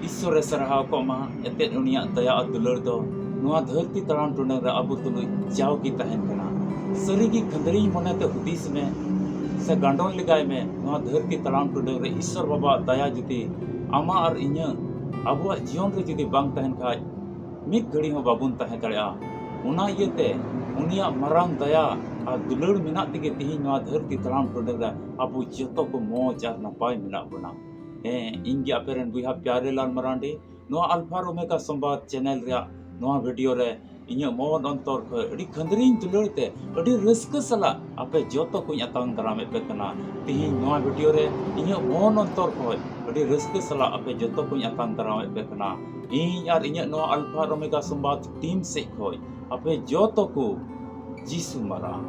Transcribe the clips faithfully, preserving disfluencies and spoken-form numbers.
ᱤᱥᱥᱚᱨᱮ ᱥᱟᱨᱦᱟᱣ ᱠᱚᱜ ᱢᱟ᱾ ᱮᱛᱮᱫ ᱩᱱᱤᱭᱟᱜ ᱫᱟᱭᱟ ᱟᱨ ᱫᱩᱞᱟᱹᱲ ᱫᱚ ᱱᱚᱣᱟ ᱫᱷᱟᱹᱨᱛᱤ ᱛᱟᱲᱟᱢ ᱴᱩᱰᱟᱹᱝ ᱨᱮ ᱟᱵᱚ ᱛᱩᱞᱩᱡ ᱡᱟᱣᱜᱮ ᱛᱟᱦᱮᱱ ᱠᱟᱱᱟ᱾ ᱥᱟᱹᱨᱤᱜᱮ ᱠᱷᱟᱹᱱᱫᱽᱨᱤᱧ ᱢᱚᱱᱮᱛᱮ ᱦᱩᱫᱤᱥ ᱢᱮ, ᱥᱮ ᱜᱟᱸᱰᱚᱱ ᱞᱮᱜᱟᱭ ᱢᱮ, ᱱᱚᱣᱟ ᱫᱷᱟᱹᱨᱛᱤ ᱛᱟᱲᱟᱢ ᱴᱩᱰᱟᱹᱝ ᱨᱮ ᱤᱥᱥᱚᱨ ᱵᱟᱵᱟᱣᱟᱜ ᱫᱟᱭᱟ ᱡᱩᱫᱤ ᱟᱢᱟᱜ ᱟᱨ ᱤᱧᱟᱹᱜ ᱟᱵᱚᱣᱟᱜ ᱡᱤᱭᱚᱱ ᱨᱮ ᱡᱩᱫᱤ ᱵᱟᱝ ᱛᱟᱦᱮᱱ ᱠᱷᱟᱡ, ᱢᱤᱫ ᱜᱷᱟᱹᱲᱤ ᱦᱚᱸ ᱵᱟᱵᱚᱱ ᱛᱟᱦᱮᱸ ᱫᱟᱲᱮᱭᱟᱜᱼᱟ᱾ ᱚᱱᱟ ᱤᱭᱟᱹᱛᱮ ᱩᱱᱤᱭᱟᱜ ᱢᱟᱨᱟᱝ ᱫᱟᱭᱟ ᱟᱨ ᱫᱩᱞᱟᱹᱲ ᱢᱮᱱᱟᱜ ᱛᱮᱜᱮ ᱛᱮᱦᱮᱧ ᱱᱚᱣᱟ ᱫᱷᱟᱹᱨᱛᱤ ᱛᱟᱲᱟᱢ ᱴᱩᱰᱟᱹᱝ ᱨᱮ ᱟᱵᱚ ᱡᱚᱛᱚ ᱠᱚ ᱢᱚᱡᱽ ᱟᱨ ᱱᱟᱯᱟᱭ ᱢᱮᱱᱟᱜ ᱵᱚᱱᱟ᱾ ᱦᱮᱸ, ᱤᱧ ᱜᱮ ᱟᱯᱮ ᱨᱮᱱ ᱵᱚᱭᱦᱟ ᱯᱭᱟᱨᱮ ᱞᱟᱞ ᱢᱟᱨᱟᱱᱰᱤ᱾ ᱱᱚᱣᱟ ᱟᱞᱯᱷᱟ ᱟᱨ ᱳᱢᱮᱜᱟ ᱥᱚᱢᱵᱟᱫ ᱪᱮᱱᱮᱞ ᱨᱮᱭᱟᱜ ᱱᱚᱣᱟ ᱵᱷᱤᱰᱤᱭᱳ ᱨᱮ ᱤᱧᱟᱹᱜ ᱢᱚᱱ ᱚᱱᱛᱚᱨ ᱠᱷᱚᱱ ᱟᱹᱰᱤ ᱠᱷᱟᱹᱱᱫᱽᱨᱤᱧ ᱫᱩᱞᱟᱹᱲ ᱛᱮ ᱟᱹᱰᱤ ᱨᱟᱹᱥᱠᱟᱹ ᱥᱟᱞᱟᱜ ᱟᱯᱮ ᱡᱚᱛᱚ ᱠᱚᱧ ᱟᱛᱟᱝ ᱫᱟᱨᱟᱢᱮᱫ ᱯᱮ ᱠᱟᱱᱟ᱾ ᱛᱤᱦᱤᱧ ᱱᱚᱣᱟ ᱵᱷᱤᱰᱤᱭᱳ ᱨᱮ ᱤᱧᱟᱹᱜ ᱢᱚᱱ ᱚᱱᱛᱚᱨ ᱠᱷᱚᱱ ᱟᱹᱰᱤ ᱨᱟᱹᱥᱠᱟᱹ ᱥᱟᱞᱟᱜ ᱟᱯᱮ ᱡᱚᱛᱚ ᱠᱚᱧ ᱟᱛᱟᱝ ᱫᱟᱨᱟᱢᱮᱫ ᱯᱮ ᱠᱟᱱᱟ᱾ ᱤᱧ ᱟᱨ ᱤᱧᱟᱹᱜ ᱱᱚᱣᱟ ᱟᱞᱯᱷᱟ ᱟᱨ ᱳᱢᱮᱜᱟ ᱥᱚᱢᱵᱟᱫ ᱴᱤᱢ ᱥᱮᱫ ᱠᱷᱚᱱ ᱟᱯᱮ ᱡᱚᱛᱚ ᱠᱚ ᱡᱤᱥᱩ ᱢᱟᱨᱟᱝ᱾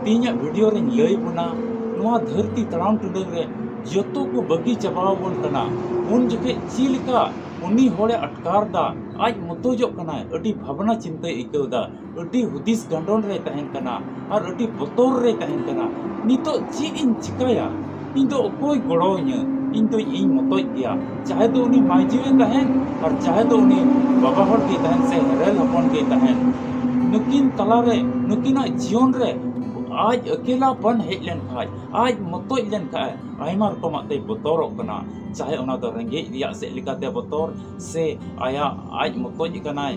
ᱛᱮᱦᱮᱧᱟᱜ ᱵᱷᱤᱰᱤᱭᱳ ᱨᱮᱧ ᱞᱟᱹᱭ ᱵᱚᱱᱟ, ᱱᱚᱣᱟ ᱫᱷᱟᱹᱨᱛᱤ ᱛᱟᱲᱟᱢ ᱴᱩᱰᱟᱹᱝ ᱨᱮ ᱡᱚᱛᱚ ᱠᱚ ᱵᱟᱹᱜᱤ ᱪᱟᱵᱟᱣ ᱵᱚᱱ ᱠᱟᱱᱟ᱾ ᱩᱱ ᱡᱚᱠᱷᱮᱡ ᱪᱮᱫ ᱞᱮᱠᱟ ᱩᱱᱤ ᱦᱚᱲᱮ ᱟᱴᱠᱟᱨ ᱫᱟ, ᱟᱡ ᱢᱚᱛᱚᱡᱚᱜ ᱠᱟᱱᱟᱭ, ᱟᱹᱰᱤ ᱵᱷᱟᱵᱽᱱᱟ ᱪᱤᱱᱛᱟᱹᱭ ᱟᱹᱭᱠᱟᱹᱣ ᱫᱟ, ᱟᱹᱰᱤ ᱦᱩᱫᱤᱥ ᱜᱟᱸᱰᱚᱱ ᱨᱮᱭ ᱛᱟᱦᱮᱱ ᱠᱟᱱᱟ ᱟᱨ ᱟᱹᱰᱤ ᱵᱚᱛᱚᱨ ᱨᱮᱭ ᱛᱟᱦᱮᱱ ᱠᱟᱱᱟ᱾ ᱱᱤᱛᱚᱜ ᱪᱮᱫ ᱤᱧ ᱪᱤᱠᱟᱹᱭᱟ? ᱤᱧ ᱫᱚ ᱚᱠᱚᱭ ᱜᱚᱲᱚᱣᱟᱹᱧᱟᱹ? ᱤᱧ ᱫᱚ ᱤᱧ ᱢᱚᱛᱚᱡ ᱜᱮᱭᱟ, ᱪᱟᱦᱮ ᱫᱚ ᱩᱱᱤ ᱢᱟᱹᱭᱡᱩᱭᱮ ᱛᱟᱦᱮᱱ ᱟᱨ ᱪᱟᱦᱮ ᱫᱚ ᱩᱱᱤ ᱵᱟᱵᱟ ᱦᱚᱲ ᱜᱮᱭ ᱛᱟᱦᱮᱱ ᱥᱮ ᱦᱮᱨᱮᱞ ᱦᱚᱯᱚᱱ ᱜᱮᱭ ᱛᱟᱦᱮᱱ᱾ ᱱᱩᱠᱤᱱ ᱛᱟᱞᱟᱨᱮ, ᱱᱩᱠᱤᱱᱟᱜ ᱡᱤᱭᱚᱱ ᱨᱮ ᱟᱡ ᱟᱹᱠᱮᱞᱟ ᱵᱟᱱ ᱦᱮᱡ ᱞᱮᱱ ᱠᱷᱟᱡ, ᱟᱡ ᱢᱚᱛᱚᱡ ᱞᱮᱱ ᱠᱷᱟᱡ, ᱟᱭᱢᱟ ᱨᱚᱠᱚᱢᱟᱜ ᱛᱮᱭ ᱵᱚᱛᱚᱨᱚᱜ ᱠᱟᱱᱟ᱾ ᱪᱟᱦᱮ ᱚᱱᱟ ᱫᱚ ᱨᱮᱸᱜᱮᱡ ᱨᱮᱭᱟᱜ ᱥᱮᱫ ᱞᱮᱠᱟᱛᱮ ᱵᱚᱛᱚᱨ, ᱥᱮ ᱟᱭᱟᱜ ᱟᱡ ᱢᱚᱛᱚᱡ ᱠᱟᱱᱟᱭ,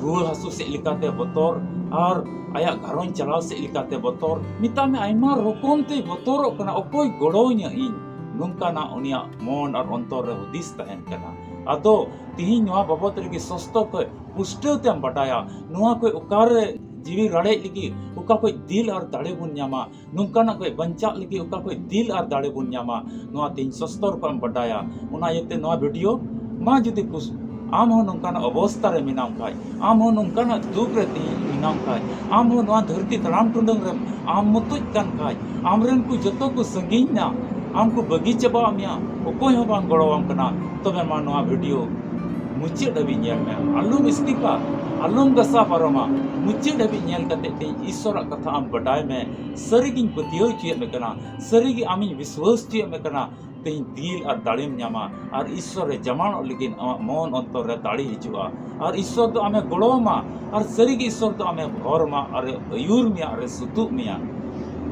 ᱨᱩᱣᱟᱹ ᱦᱟᱹᱥᱩ ᱥᱮᱫ ᱞᱮᱠᱟᱛᱮ ᱵᱚᱛᱚᱨ, ᱟᱨ ᱟᱭᱟᱜ ᱜᱷᱟᱨᱚᱸᱡᱽ ᱪᱟᱞᱟᱣ ᱥᱮᱫ ᱞᱮᱠᱟᱛᱮ ᱵᱚᱛᱚᱨ, ᱢᱮᱛᱟᱜ ᱢᱮ ᱟᱭᱢᱟ ᱨᱚᱠᱚᱢ ᱛᱮᱭ ᱵᱚᱛᱚᱨᱚᱜ ᱠᱟᱱᱟ, ᱚᱠᱚᱭ ᱜᱚᱲᱚᱣᱟᱹᱧᱟ ᱤᱧ? ᱱᱚᱝᱠᱟᱱᱟᱜ ᱩᱱᱤᱭᱟᱜ ᱢᱚᱱ ᱟᱨ ᱚᱱᱛᱚᱨ ᱨᱮ ᱦᱩᱫᱤᱥ ᱛᱟᱦᱮᱱ ᱠᱟᱱᱟ᱾ ᱟᱫᱚ ᱛᱤᱦᱤᱧ ᱱᱚᱣᱟ ᱵᱟᱵᱚᱛ ᱨᱮᱜᱮ ᱥᱚᱥᱛᱚ ᱠᱷᱚᱡ ᱯᱩᱥᱴᱟᱹᱣ ᱛᱮᱢ ᱵᱟᱰᱟᱭᱟ, ᱱᱚᱣᱟ ᱠᱷᱚᱡ ᱚᱠᱟᱨᱮ ᱡᱤᱣᱤ ᱨᱟᱲᱮᱡ ᱞᱟᱹᱜᱤᱫ ᱚᱠᱟ ᱠᱷᱚᱡ ᱫᱤᱞ ᱟᱨ ᱫᱟᱲᱮ ᱵᱚᱱ ᱧᱟᱢᱟ, ᱱᱚᱝᱠᱟᱱᱟᱜ ᱠᱷᱚᱡ ᱵᱟᱧᱪᱟᱜ ᱞᱟᱹᱜᱤᱫ ᱚᱠᱟ ᱠᱷᱚᱡ ᱫᱤᱞ ᱟᱨ ᱫᱟᱲᱮ ᱵᱚᱱ ᱧᱟᱢᱟ, ᱱᱚᱣᱟ ᱛᱮᱦᱮᱧ ᱥᱚᱥᱛᱚᱨ ᱠᱷᱚᱡ ᱮᱢ ᱵᱟᱰᱟᱭᱟ᱾ ᱚᱱᱟ ᱤᱭᱟᱹᱛᱮ ᱱᱚᱣᱟ ᱵᱷᱤᱰᱤᱭᱳ ᱢᱟ ᱡᱩᱫᱤ ᱠᱩᱥ-, ᱟᱢ ᱦᱚᱸ ᱱᱚᱝᱠᱟᱱᱟᱜ ᱚᱵᱚᱥᱛᱟ ᱨᱮ ᱢᱮᱱᱟᱢ ᱠᱷᱟᱡ, ᱟᱢ ᱦᱚᱸ ᱱᱚᱝᱠᱟᱱᱟᱜ ᱫᱩᱠ ᱨᱮ ᱛᱮᱦᱮᱧ ᱢᱮᱱᱟᱢ ᱠᱷᱟᱡ, ᱟᱢ ᱦᱚᱸ ᱱᱚᱣᱟ ᱫᱷᱟᱹᱨᱛᱤ ᱛᱟᱲᱟᱢ ᱴᱩᱰᱟᱹᱝ ᱨᱮᱢ ᱟᱢ ᱢᱚᱛᱚᱡ ᱠᱟᱱ ᱠᱷᱟᱡ, ᱟᱢ ᱨᱮᱱ ᱠᱚ ᱡᱚᱛᱚ ᱠᱚ ᱥᱟᱺᱜᱤᱧ ᱱᱟ, ᱟᱢ ᱠᱚ ᱵᱟᱹᱜᱤ ᱪᱟᱵᱟᱣᱟᱜ ᱢᱮᱭᱟ, ᱚᱠᱚᱭ ᱦᱚᱸ ᱵᱟᱝ ᱜᱚᱲᱚᱣᱟᱢ ᱠᱟᱱᱟ, ᱛᱚᱵᱮ ᱢᱟ ᱱᱚᱣᱟ ᱵᱷᱤᱰᱤᱭᱳ ᱢᱩᱪᱟᱹᱫ ᱦᱟᱹᱵᱤᱡ ᱧᱮᱞ ᱢᱮ᱾ ᱟᱞᱚᱢ skip ᱟ, ᱟᱞᱚᱢ ᱜᱷᱟᱥᱟᱣ ᱯᱟᱨᱚᱢᱟ᱾ ᱢᱩᱪᱟᱹᱫ ᱦᱟᱹᱵᱤᱡ ᱧᱮᱞ ᱠᱟᱛᱮ ᱛᱮᱦᱮᱧ ᱤᱥᱥᱚᱨᱟᱜ ᱠᱟᱛᱷᱟ ᱟᱢ ᱵᱟᱰᱟᱭ ᱢᱮ᱾ ᱥᱟᱹᱨᱤᱜᱤᱧ ᱯᱟᱹᱛᱭᱟᱹᱣ ᱦᱚᱪᱚᱭᱮᱫ ᱢᱮ ᱠᱟᱱᱟ, ᱥᱟᱹᱨᱤᱜᱮ ᱟᱢᱤᱧ ᱵᱤᱥᱣᱟᱹᱥ ᱦᱚᱪᱚᱭᱮᱫ ᱢᱮ ᱠᱟᱱᱟ᱾ ᱛᱮᱦᱮᱧ ᱫᱤᱞ ᱟᱨ ᱫᱟᱲᱮᱢ ᱧᱟᱢᱟ ᱟᱨ ᱤᱥᱥᱚᱨ ᱨᱮ ᱡᱟᱢᱟᱱᱚᱜ ᱞᱟᱹᱜᱤᱫ ᱟᱢᱟᱜ ᱢᱚᱱ ᱚᱱᱛᱚᱨ ᱨᱮ ᱫᱟᱲᱮ ᱦᱤᱡᱩᱜᱼᱟ᱾ ᱟᱨ ᱤᱥᱥᱚᱨ ᱫᱚ ᱟᱢᱮ ᱜᱚᱲᱚ ᱟᱢᱟ ᱟᱨ ᱥᱟᱹᱨᱤᱜᱮ ᱤᱥᱥᱚᱨ ᱫᱚ ᱟᱢᱮ ᱵᱷᱚᱨ ᱟᱢᱟ ᱟᱨ ᱮ ᱟᱹᱭᱩᱨ ᱢᱮᱭᱟ ᱟᱨ ᱮ ᱥᱩᱛᱩᱜ ᱢᱮᱭᱟ᱾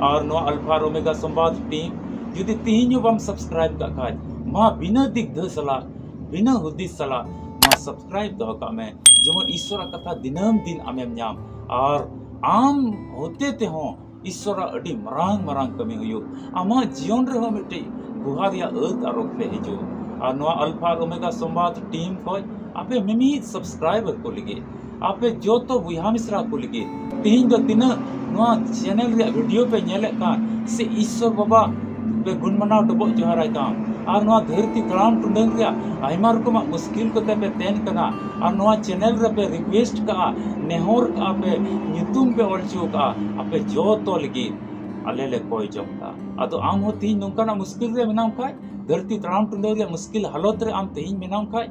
ᱟᱨ ᱱᱚᱣᱟ ᱟᱞᱯᱷᱟ ᱟᱨ ᱳᱢᱮᱜᱟ ᱥᱚᱢᱵᱟᱫ ᱴᱤᱢ ᱡᱩᱫᱤ ᱛᱮᱦᱮᱧ ᱦᱚᱸ ᱵᱟᱢ ᱥᱟᱵᱥᱠᱨᱟᱭᱤᱵ ᱠᱟᱜ ᱠᱷᱟᱡ, ᱢᱟ ᱵᱤᱱᱟᱹ ᱫᱤᱜᱽᱫᱷᱟᱹ ᱥᱟᱞᱟᱜ, ᱵᱤᱱᱟᱹ ᱦᱩᱫᱤᱥ ᱥᱟᱞᱟᱜ ᱢᱟ ᱥᱟᱵᱥᱠᱨᱟᱭᱤᱵ ᱫᱚᱦᱚ ᱠᱟᱜ ᱢᱮ, ᱡᱮᱢᱚᱱ ᱤᱥᱥᱚᱨᱟᱜ ᱠᱟᱛᱷᱟ ᱫᱤᱱᱟᱹᱢ ᱫᱤᱱ ᱟᱢᱮᱢ ᱧᱟᱢ ᱟᱨ ᱟᱢ ᱦᱚᱛᱮ ᱛᱮᱦᱚᱸ ᱤᱥᱥᱚᱨᱟᱜ ᱟᱹᱰᱤ ᱢᱟᱨᱟᱝ ᱢᱟᱨᱟᱝ ᱠᱟᱹᱢᱤ ᱦᱩᱭᱩᱜ, ᱟᱢᱟᱜ ᱡᱤᱭᱚᱱ ᱨᱮᱦᱚᱸ ᱢᱤᱫᱴᱤᱡ ᱜᱩᱦᱟ ᱨᱮᱭᱟᱜ ᱟᱹᱛ ᱟᱨ ᱚᱠᱛᱮ ᱦᱤᱡᱩᱜ᱾ ᱟᱨ ᱱᱚᱣᱟ ᱟᱞᱯᱷᱟ ᱟᱨ ᱳᱢᱮᱜᱟ ᱥᱚᱢᱵᱟᱫ ᱴᱤᱢ ᱠᱷᱚᱡ ᱟᱯᱮ ᱢᱤᱢᱤᱫ ᱥᱟᱵᱥᱠᱨᱟᱭᱵᱟᱨ ᱠᱚ ᱞᱟᱹᱜᱤᱫ, ᱟᱯᱮ ᱡᱚᱛᱚ ᱵᱚᱭᱦᱟ ᱢᱤᱥᱨᱟ ᱠᱚ ᱞᱟᱹᱜᱤᱫ, ᱛᱮᱦᱮᱧ ᱫᱚ ᱛᱤᱱᱟᱹᱜ ᱱᱚᱣᱟ ᱪᱮᱱᱮᱞ ᱨᱮᱭᱟᱜ ᱵᱷᱤᱰᱤᱭᱳ ᱯᱮ ᱧᱮᱞᱮᱫ ᱠᱟᱱ, ᱥᱮ ᱤᱥᱥᱚᱨ ᱵᱟᱵᱟ ᱯᱮ ᱜᱩᱱ ᱢᱟᱱᱟᱣ ᱰᱚᱵᱚᱜ ᱡᱚᱦᱟᱨᱟᱭ ᱠᱟᱱ, ᱟᱨ ᱱᱚᱣᱟ ᱫᱷᱟᱹᱨᱛᱤ ᱛᱟᱲᱟᱢ ᱴᱩᱰᱟᱹᱝ ᱨᱮᱭᱟᱜ ᱟᱭᱢᱟ ᱨᱚᱠᱚᱢᱟᱜ ᱢᱩᱥᱠᱤᱞ ᱠᱚᱛᱮ ᱯᱮ ᱛᱮᱱ ᱠᱟᱱᱟ, ᱟᱨ ᱱᱚᱣᱟ ᱪᱮᱱᱮᱞ ᱨᱮᱯᱮ ᱨᱤᱠᱩᱭᱮᱥᱴ ᱠᱟᱜᱼᱟ, ᱱᱮᱦᱚᱨ ᱠᱟᱜᱼᱟ ᱯᱮ, ᱧᱩᱛᱩᱢ ᱯᱮ ᱚᱞ ᱦᱚᱪᱚ ᱠᱟᱜᱼᱟ, ᱟᱯᱮ ᱡᱚᱛᱚ ᱞᱟᱹᱜᱤᱫ ᱟᱞᱮ ᱞᱮ ᱠᱚᱭ ᱡᱚᱝ ᱠᱟᱜᱼᱟ᱾ ᱟᱫᱚ ᱟᱢ ᱦᱚᱸ ᱛᱮᱦᱮᱧ ᱱᱚᱝᱠᱟᱱᱟᱜ ᱢᱩᱥᱠᱤᱞ ᱨᱮ ᱢᱮᱱᱟᱢ ᱠᱷᱟᱡ, ᱫᱷᱟᱹᱨᱛᱤ ᱛᱟᱲᱟᱢ ᱴᱩᱰᱟᱹᱝ ᱨᱮᱭᱟᱜ ᱢᱩᱥᱠᱤᱞ ᱦᱟᱞᱚᱛ ᱨᱮ ᱟᱢ ᱛᱮᱦᱮᱧ ᱢᱮᱱᱟᱢ ᱠᱷᱟᱡ,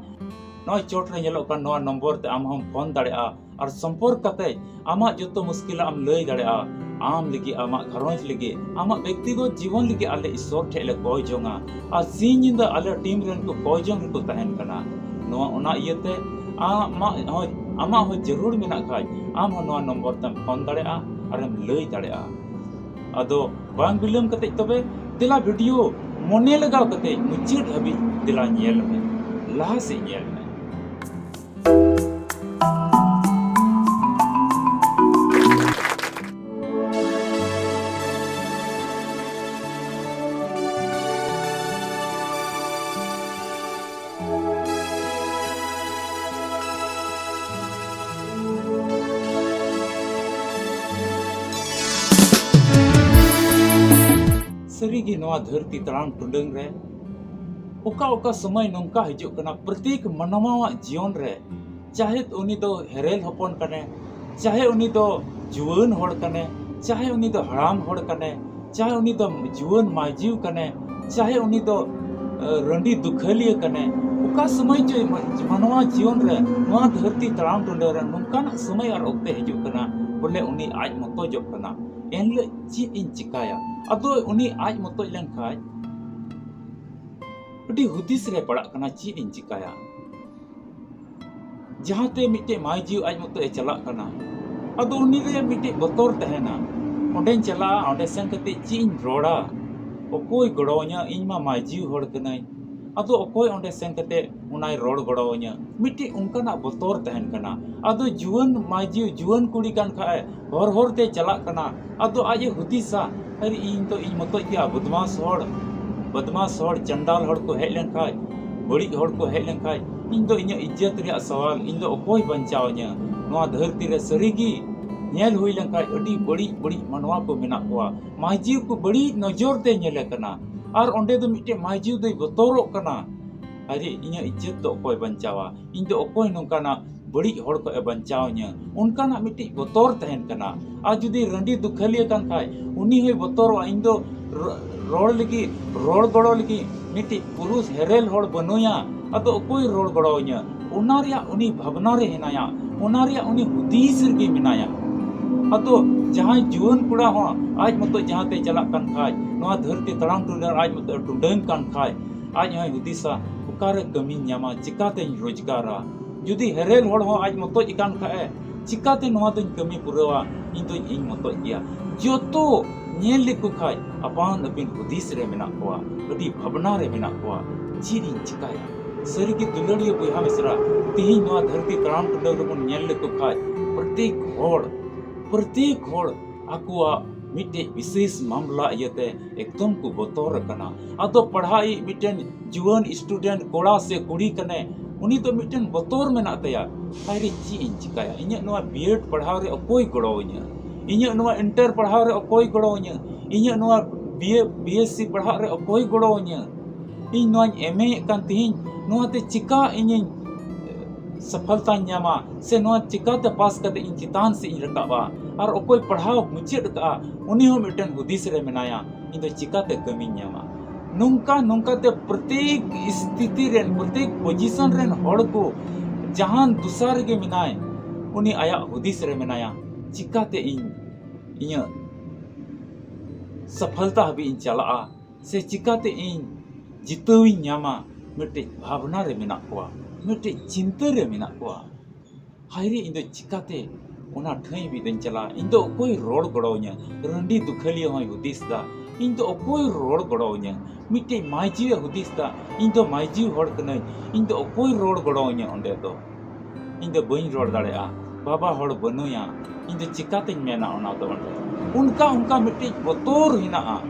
ᱱᱚᱜᱼᱚᱭ ᱪᱚᱴ ᱨᱮ ᱧᱮᱞᱚᱜ ᱠᱟᱱ ᱱᱚᱣᱟ ᱱᱚᱢᱵᱚᱨ ᱛᱮ ᱟᱢ ᱦᱚᱸᱢ ᱯᱷᱳᱱ ᱫᱟᱲᱮᱭᱟᱜᱼᱟ ᱟᱨ ᱥᱚᱢᱯᱚᱨᱠ ᱠᱟᱛᱮ ᱟᱢᱟᱜ ᱡᱚᱛᱚ ᱢᱩᱥᱠᱤᱞᱟᱜ ᱮᱢ ᱞᱟᱹᱭ ᱫᱟᱲᱮᱭᱟᱜᱼᱟ᱾ ᱟᱢ ᱞᱟᱹᱜᱤᱫ, ᱟᱢᱟᱜ ᱜᱷᱟᱨᱚᱸᱡᱽ ᱞᱟᱹᱜᱤᱫ, ᱟᱢᱟᱜ ᱵᱮᱠᱛᱤᱜᱚᱛ ᱡᱤᱵᱚᱱ ᱞᱟᱹᱜᱤᱫ ᱟᱞᱮ ᱤᱥᱥᱚᱨ ᱴᱷᱮᱡ ᱞᱮ ᱠᱚᱭ ᱡᱚᱝᱟ᱾ ᱟᱨ ᱥᱤᱧ ᱧᱤᱫᱟᱹ ᱟᱞᱮ ᱴᱤᱢ ᱨᱮᱱ ᱠᱚ ᱠᱚᱭ ᱡᱚᱝ ᱨᱮᱠᱚ ᱛᱟᱦᱮᱱ ᱠᱟᱱᱟ᱾ ᱱᱚᱣᱟ, ᱚᱱᱟ ᱤᱭᱟᱹᱛᱮ ᱟᱢᱟᱜ ᱦᱚᱸ, ᱟᱢᱟᱜ ᱦᱚᱸ ᱡᱟᱹᱨᱩᱲ ᱢᱮᱱᱟᱜ ᱠᱷᱟᱡ, ᱟᱢ ᱦᱚᱸ ᱱᱚᱣᱟ ᱱᱚᱢᱵᱚᱨ ᱛᱮᱢ ᱯᱷᱳᱱ ᱫᱟᱲᱮᱭᱟᱜᱼᱟ ᱟᱨᱮᱢ ᱞᱟᱹᱭ ᱫᱟᱲᱮᱭᱟᱜᱼᱟ᱾ ᱟᱫᱚ ᱵᱟᱝ ᱵᱤᱞᱚᱢ ᱠᱟᱛᱮ ᱛᱚᱵᱮ ᱫᱮᱞᱟ ᱵᱷᱤᱰᱤᱭᱳ ᱢᱚᱱᱮ ᱞᱟᱜᱟᱣ ᱠᱟᱛᱮ ᱢᱩᱪᱟᱹᱫ ᱦᱟᱹᱵᱤᱡ ᱫᱮᱞᱟ ᱧᱮᱞ ᱢᱮ, ᱞᱟᱦᱟ ᱥᱮᱫ ᱧᱮᱞ ᱢᱮ᱾ ᱥᱟᱹᱨᱤᱜᱮ ᱱᱚᱣᱟ ᱫᱷᱟᱹᱨᱛᱤ ᱛᱟᱲᱟᱢ ᱴᱩᱰᱟᱹᱝ ᱨᱮ ᱚᱠᱟ ᱚᱠᱟ ᱥᱚᱢᱚᱭ ᱱᱚᱝᱠᱟ ᱦᱤᱡᱩᱜ ᱠᱟᱱᱟ, ᱯᱨᱚᱛᱮᱠ ᱢᱟᱱᱣᱟᱣᱟᱜ ᱡᱤᱭᱚᱱ ᱨᱮ, ᱪᱟᱦᱮ ᱩᱱᱤ ᱫᱚ ᱦᱮᱨᱮᱞ ᱦᱚᱯᱚᱱ ᱠᱟᱱᱮ, ᱪᱟᱦᱮ ᱩᱱᱤ ᱫᱚ ᱡᱩᱣᱟᱹᱱ ᱦᱚᱲ ᱠᱟᱱᱮ, ᱪᱟᱦᱮ ᱩᱱᱤ ᱫᱚ ᱦᱟᱲᱟᱢ ᱦᱚᱲ ᱠᱟᱱᱮ, ᱪᱟᱦᱮ ᱩᱱᱤ ᱫᱚ ᱡᱩᱣᱟᱹᱱ ᱢᱟᱹᱭᱡᱩ ᱠᱟᱱᱮ, ᱪᱟᱦᱮ ᱩᱱᱤ ᱫᱚ, ᱮ, ᱨᱟᱺᱰᱤ ᱫᱩᱠᱷᱟᱹᱞᱤᱭᱟᱹ ᱠᱟᱱᱮ, ᱚᱠᱟ ᱥᱚᱢᱚᱭ ᱪᱚ ᱢᱟᱱᱣᱟ ᱡᱤᱭᱚᱱ ᱨᱮ ᱱᱚᱣᱟ ᱫᱷᱟᱹᱨᱛᱤ ᱛᱟᱲᱟᱢ ᱴᱩᱰᱟᱹ ᱨᱮ ᱱᱚᱝᱠᱟᱱᱟᱜ ᱥᱚᱢᱚᱭ ᱟᱨ ᱚᱠᱛᱮ ᱦᱤᱡᱩᱜ ᱠᱟᱱᱟ, ᱵᱚᱞᱮ ᱩᱱᱤ ᱟᱡ ᱢᱚᱛᱚᱡᱚᱜ ᱠᱟᱱᱟ᱾ ᱮᱱᱦᱤᱞᱳᱜ ᱪᱮᱫ ᱤᱧ ᱪᱤᱠᱟᱭᱟ? ᱟᱫᱚ ᱩᱱᱤ ᱟᱡ ᱢᱚᱛᱚᱡ ᱞᱮᱱᱠᱷᱟᱡ ᱟᱹᱰᱤ ᱦᱩᱫᱤᱥ ᱨᱮ ᱯᱟᱲᱟᱜ ᱠᱟᱱᱟ, ᱪᱮᱫ ᱤᱧ ᱪᱤᱠᱟᱹᱭᱟ? ᱡᱟᱦᱟᱸᱛᱮ ᱢᱤᱫᱴᱮᱡ ᱢᱟᱹᱭᱡᱤᱭᱩ ᱟᱡ ᱢᱚᱛᱚ ᱮ ᱪᱟᱞᱟᱜ ᱠᱟᱱᱟ, ᱟᱫᱚ ᱩᱱᱤ ᱨᱮ ᱢᱤᱫᱴᱮᱡ ᱵᱚᱛᱚᱨ ᱛᱟᱦᱮᱱᱟ᱾ ᱚᱸᱰᱮᱧ ᱪᱟᱞᱟᱜᱼᱟ, ᱚᱸᱰᱮ ᱥᱮᱱ ᱠᱟᱛᱮ ᱪᱮᱫ ᱤᱧ ᱨᱚᱲᱟ? ᱚᱠᱚᱭ ᱜᱚᱲᱚᱣᱟᱹᱧᱟ? ᱤᱧ ᱢᱟ ᱢᱟᱹᱭᱡᱤᱭᱩ ᱦᱚᱲ ᱠᱟᱹᱱᱟᱹᱧ᱾ ᱟᱫᱚ ᱚᱠᱚᱭ ᱚᱸᱰᱮ ᱥᱮᱱ ᱠᱟᱛᱮ ᱚᱱᱟᱭ ᱨᱚᱲ ᱜᱚᱲᱚᱣᱟᱹᱧᱟ? ᱢᱤᱫᱴᱤᱡ ᱚᱱᱠᱟᱱᱟᱜ ᱵᱚᱛᱚᱨ ᱛᱟᱦᱮᱱ ᱠᱟᱱᱟ᱾ ᱟᱫᱚ ᱡᱩᱣᱟᱹᱱ ᱢᱟᱹᱭᱡᱤᱭᱩ, ᱡᱩᱣᱟᱹᱱ ᱠᱩᱲᱤ ᱠᱟᱱ ᱠᱷᱟᱡ ᱮ, ᱦᱚᱨ ᱦᱚᱨ ᱛᱮ ᱪᱟᱞᱟᱜ ᱠᱟᱱᱟ᱾ ᱟᱫᱚ ᱟᱡ ᱮ ᱦᱩᱫᱤᱥᱟ, "ᱟᱨᱮ, ᱤᱧ ᱫᱚ ᱤᱧ ᱢᱚᱛᱚᱡ ᱜᱮᱭᱟ, ᱵᱚᱫᱢᱟᱥ ᱦᱚᱲ, ᱵᱚᱫᱢᱟᱥ ᱦᱚᱲ, ᱪᱟᱱᱰᱟᱞ ᱦᱚᱲ ᱠᱚ ᱦᱮᱡ ᱞᱮᱱᱠᱷᱟᱡ, ᱵᱟᱹᱲᱤᱡ ᱦᱚᱲ ᱠᱚ ᱦᱮᱡ ᱞᱮᱱᱠᱷᱟᱡ, ᱤᱧ ᱫᱚ ᱤᱧᱟᱹᱜ ᱤᱡᱽᱡᱚᱛ ᱨᱮᱭᱟᱜ ᱥᱟᱣᱟᱞ, ᱤᱧ ᱫᱚ ᱚᱠᱚᱭ ᱵᱟᱧᱪᱟᱣ ᱤᱧᱟ?" ᱱᱚᱣᱟ ᱫᱷᱟᱹᱨᱛᱤ ᱨᱮ ᱥᱟᱹᱨᱤ ᱜᱮ ᱧᱮᱞ ᱦᱩᱭ ᱞᱮᱱᱠᱷᱟᱡ ᱟᱹᱰᱤ ᱵᱟᱹᱲᱤᱡ ᱵᱟᱹᱲᱤᱡ ᱢᱟᱱᱣᱟ ᱠᱚ ᱢᱮᱱᱟᱜ ᱠᱚᱣᱟ᱾ ᱢᱟᱹᱭᱡᱤᱭᱩ ᱠᱚ ᱵᱟᱹᱲᱤᱡ ᱱᱚᱡᱚᱨ ᱛᱮ ᱧᱮᱞᱮ ᱠᱟᱱᱟ᱾ ᱟᱨ ᱚᱸᱰᱮ ᱫᱚ ᱢᱤᱫᱴᱮᱡ ᱢᱟᱹᱭᱡᱤᱭᱩ ᱫᱚᱭ ᱵᱚᱛᱚᱨᱚᱜ ᱠᱟᱱᱟ, "ᱟᱨᱮ, ᱤᱧᱟᱹᱜ ᱤᱡᱽᱡᱚᱛ ᱫᱚ ᱚᱠᱚᱭ ᱵᱟᱧᱪᱟᱣᱟ? ᱤᱧ ᱫᱚ ᱚᱠᱚᱭ ᱱᱚᱝᱠᱟᱱᱟᱜ ᱵᱟᱹᱲᱤᱡ ᱦᱚᱲ ᱠᱷᱚᱡ ᱮ ᱵᱟᱧᱪᱟᱣ ᱤᱧᱟ?" ᱚᱱᱠᱟᱱᱟᱜ ᱢᱤᱫᱴᱤᱡ ᱵᱚᱛᱚᱨ ᱛᱟᱦᱮᱱ ᱠᱟᱱᱟ᱾ ᱟᱨ ᱡᱩᱫᱤ ᱨᱟᱺᱰᱤ ᱫᱩᱠᱷᱟᱹᱞᱤ ᱟᱠᱟᱱ ᱠᱷᱟᱡ, ᱩᱱᱤ ᱦᱚᱸᱭ ᱵᱚᱛᱚᱨᱚᱜᱼᱟ, "ᱤᱧ ᱫᱚ ᱨᱚ-, ᱨᱚᱲ ᱞᱟᱹᱜᱤᱫ, ᱨᱚᱲ ᱜᱚᱲᱚ ᱞᱟᱹᱜᱤᱫ ᱢᱤᱫᱴᱤᱡ ᱯᱩᱨᱩᱥ ᱦᱮᱨᱮᱞ ᱦᱚᱲ ᱵᱟᱹᱱᱩᱭᱟ, ᱟᱫᱚ ᱚᱠᱚᱭ ᱨᱚᱲ ᱜᱚᱲᱚ ᱤᱧᱟ?" ᱚᱱᱟ ᱨᱮᱭᱟᱜ ᱩᱱᱤ ᱵᱷᱟᱵᱽᱱᱟ ᱨᱮ ᱦᱮᱱᱟᱭᱟ, ᱚᱱᱟ ᱨᱮᱭᱟᱜ ᱩᱱᱤ ᱦᱩᱫᱤᱥ ᱨᱮᱜᱮ ᱢᱮᱱᱟᱭᱟ᱾ ᱟᱫᱚ ᱡᱟᱦᱟᱸᱭ ᱡᱩᱣᱟᱹᱱ ᱠᱚᱲᱟ ᱦᱚᱸ ᱟᱡ ᱢᱚᱛᱚ ᱡᱟᱦᱟᱸ ᱛᱮᱭ ᱪᱟᱞᱟᱜ ᱠᱟᱱ ᱠᱷᱟᱡ, ᱱᱚᱣᱟ ᱫᱷᱟᱹᱨᱛᱤ ᱛᱟᱲᱟᱢ ᱴᱩᱰᱟᱹᱝ ᱟᱡ ᱢᱚᱛᱚ ᱴᱩᱰᱟᱹᱝ ᱠᱟᱱ ᱠᱷᱟᱡ, ᱟᱡ ᱦᱚᱸᱭ ᱦᱩᱫᱤᱥᱟ, "ᱚᱠᱟᱨᱮ ᱠᱟᱹᱢᱤᱧ ᱧᱟᱢᱟ? ᱪᱤᱠᱟᱛᱮᱧ ᱨᱳᱡᱽᱜᱟᱨᱟ?" ᱡᱩᱫᱤ ᱦᱮᱨᱮᱞ ᱦᱚᱲ ᱦᱚᱸ ᱟᱡ ᱢᱚᱛᱚᱡ ᱟᱠᱟᱱ ᱠᱷᱟᱡ ᱮ, "ᱪᱤᱠᱟᱛᱮ ᱱᱚᱣᱟ ᱫᱚᱧ ᱠᱟᱹᱢᱤ ᱯᱩᱨᱟᱹᱣᱟ? ᱤᱧ ᱫᱚᱧ ᱤᱧ ᱢᱚᱛᱚᱡ ᱜᱮᱭᱟ᱾" ᱡᱚᱛᱚ ᱧᱮᱞ ᱞᱮᱠᱚ ᱠᱷᱟᱡ ᱟᱯᱟᱱ ᱟᱹᱯᱤᱱ ᱦᱩᱫᱤᱥ ᱨᱮ ᱢᱮᱱᱟᱜ ᱠᱚᱣᱟ, ᱟᱹᱰᱤ ᱵᱷᱟᱵᱽᱱᱟ ᱨᱮ ᱢᱮᱱᱟᱜ ᱠᱚᱣᱟ᱾ ᱪᱮᱫ ᱤᱧ ᱪᱤᱠᱟᱭᱟ? ᱥᱟᱹᱨᱤᱜᱮ ᱫᱩᱞᱟᱹᱲᱤᱭᱟᱹ ᱵᱚᱭᱦᱟ ᱢᱤᱥᱨᱟ, ᱛᱤᱦᱤᱧ ᱱᱚᱣᱟ ᱫᱷᱟᱹᱨᱛᱤ ᱛᱟᱲᱟᱢ ᱴᱩᱰᱟᱹᱝ ᱨᱮᱵᱚᱱ ᱧᱮᱞ ᱞᱮᱠᱚ ᱠᱷᱟᱡ, ᱯᱨᱚᱛᱮᱠ ᱦᱚᱲ, ᱯᱨᱚᱛᱮᱠ ᱦᱚᱲ ᱟᱠᱚᱣᱟᱜ ᱢᱤᱫᱴᱮᱡ ᱵᱤᱥᱮᱥ ᱢᱟᱢᱞᱟ ᱤᱭᱟᱹᱛᱮ ᱮᱠᱫᱚᱢ ᱠᱚ ᱵᱚᱛᱚᱨ ᱟᱠᱟᱱᱟ᱾ ᱟᱫᱚ ᱯᱟᱲᱦᱟᱣᱤᱡ ᱢᱤᱫᱴᱮᱱ ᱡᱩᱣᱟᱹᱱ student ᱠᱚᱲᱟ ᱥᱮ ᱠᱩᱲᱤ ᱠᱟᱱᱟᱭ, ᱩᱱᱤ ᱫᱚ ᱢᱤᱫᱴᱮᱱ ᱵᱚᱛᱚᱨ ᱢᱮᱱᱟᱜ ᱛᱟᱭᱟ᱾ "ᱦᱟᱭᱨᱮ, ᱪᱮᱫ ᱤᱧ ᱪᱤᱠᱟᱭᱟ? ᱤᱧᱟᱹᱜ ᱱᱚᱣᱟ B.Ed ᱯᱟᱲᱦᱟᱣ ᱨᱮ ᱚᱠᱚᱭ ᱜᱚᱲᱚᱣᱟᱹᱧᱟ? ᱤᱧᱟᱹᱜ ᱱᱚᱣᱟ ᱤᱱᱴᱟᱨ ᱯᱟᱲᱦᱟᱣ ᱨᱮ ᱚᱠᱚᱭ ᱜᱚᱲᱚᱣᱟᱹᱧᱟ? ᱤᱧᱟᱹᱜ ᱱᱚᱣᱟ B.A., B.Sc ᱯᱟᱲᱦᱟᱜ ᱨᱮ ᱚᱠᱚᱭ ᱜᱚᱲᱚᱣᱟᱹᱧᱟ? ᱤᱧ ᱱᱚᱣᱟᱧ M.A ᱮᱫ ᱠᱟᱱ ᱛᱤᱦᱤᱧ, ᱱᱚᱣᱟᱛᱮ ᱪᱤᱠᱟ ᱤᱧᱤᱧ ᱥᱚᱯᱷᱚᱞᱛᱟᱧ ᱧᱟᱢᱟ? ᱥᱮ ᱱᱚᱣᱟ ᱪᱤᱠᱟᱛᱮ ᱯᱟᱥ ᱠᱟᱛᱮ ᱤᱧ ᱪᱮᱛᱟᱱ ᱥᱮᱫ ᱤᱧ ᱨᱟᱠᱟᱵᱼᱟ?" ᱟᱨ ᱚᱠᱚᱭ ᱯᱟᱲᱦᱟᱣ ᱢᱩᱪᱟᱹᱫ ᱟᱠᱟᱫᱼᱟ, ᱩᱱᱤ ᱦᱚᱸ ᱢᱤᱫᱴᱮᱱ ᱦᱩᱫᱤᱥ ᱨᱮ ᱢᱮᱱᱟᱭᱟ, "ᱤᱧ ᱫᱚ ᱪᱤᱠᱟᱛᱮ ᱠᱟᱹᱢᱤᱧ ᱧᱟᱢᱟ?" ᱱᱚᱝᱠᱟ ᱱᱚᱝᱠᱟᱛᱮ ᱯᱨᱚᱛᱮᱠ ᱥᱛᱷᱤᱛᱤ ᱨᱮᱱ, ᱯᱨᱚᱛᱮᱠ position ᱨᱮᱱ ᱦᱚᱲ ᱠᱚ, ᱡᱟᱦᱟᱱ ᱫᱚᱥᱟ ᱨᱮᱜᱮ ᱢᱮᱱᱟᱭ, ᱩᱱᱤ ᱟᱭᱟᱜ ᱦᱩᱫᱤᱥ ᱨᱮ ᱢᱮᱱᱟᱭᱟ, "ᱪᱤᱠᱟᱛᱮ ᱤᱧ ᱤᱧᱟᱹᱜ ᱥᱚᱯᱷᱚᱞᱛᱟ ᱦᱟᱹᱵᱤᱡ ᱤᱧ ᱪᱟᱞᱟᱜᱼᱟ? ᱥᱮ ᱪᱤᱠᱟᱛᱮ ᱤᱧ ᱡᱤᱛᱟᱹᱣᱤᱧ ᱧᱟᱢᱟ, ᱢᱤᱫᱴᱮᱡ ᱵᱷᱟᱵᱽᱱᱟ ᱨᱮ ᱢᱮᱱᱟᱜ ᱠᱚᱣᱟ, ᱢᱤᱫᱴᱮᱡ ᱪᱤᱱᱛᱟᱹ ᱨᱮ ᱢᱮᱱᱟᱜ ᱠᱚᱣᱟ᱾ ᱦᱟᱭᱨᱮ, ᱤᱧ ᱫᱚ ᱪᱤᱠᱟᱛᱮ ᱚᱱᱟ ᱴᱷᱟᱹᱭ ᱦᱟᱹᱵᱤᱡ ᱫᱚᱧ ᱪᱟᱞᱟᱜᱼᱟ? ᱤᱧ ᱫᱚ ᱚᱠᱚᱭ ᱨᱚᱲ ᱜᱚᱲᱚᱣᱟᱹᱧᱟ? ᱨᱟᱺᱰᱤ ᱫᱩᱠᱷᱟᱹᱞᱤᱭᱟᱹ ᱦᱚᱸᱭ ᱦᱩᱫᱤᱥ ᱫᱟ, ᱤᱧ ᱫᱚ ᱚᱠᱚᱭ ᱨᱚᱲ ᱜᱚᱲᱚᱣᱟᱹᱧᱟ? ᱢᱤᱫᱴᱮᱡ ᱢᱟᱹᱡᱷᱤᱭᱮ ᱦᱩᱫᱤᱥ ᱫᱟ, ᱤᱧ ᱫᱚ ᱢᱟᱹᱡᱷᱤ ᱦᱚᱲ ᱠᱟᱹᱱᱟᱹᱧ, ᱤᱧ ᱫᱚ ᱚᱠᱚᱭ ᱨᱚᱲ ᱜᱚᱲᱚᱣᱟᱹᱧᱟ ᱚᱸᱰᱮ ᱫᱚ? ᱤᱧ ᱫᱚ ᱵᱟᱹᱧ ᱨᱚᱲ ᱫᱟᱲᱮᱭᱟᱜᱼᱟ, ᱵᱟᱵᱟ ᱦᱚᱲ ᱵᱟᱹᱱᱩᱭᱟ, ᱤᱧ ᱫᱚ ᱪᱤᱠᱟᱛᱤᱧ ᱢᱮᱱᱟ ᱚᱱᱟ ᱫᱚ ᱚᱸᱰᱮ? ᱚᱱᱠᱟ, ᱚᱱᱠᱟ ᱢᱤᱫᱴᱤᱡ ᱵᱚᱛᱚᱨ ᱦᱮᱱᱟᱜᱼᱟ,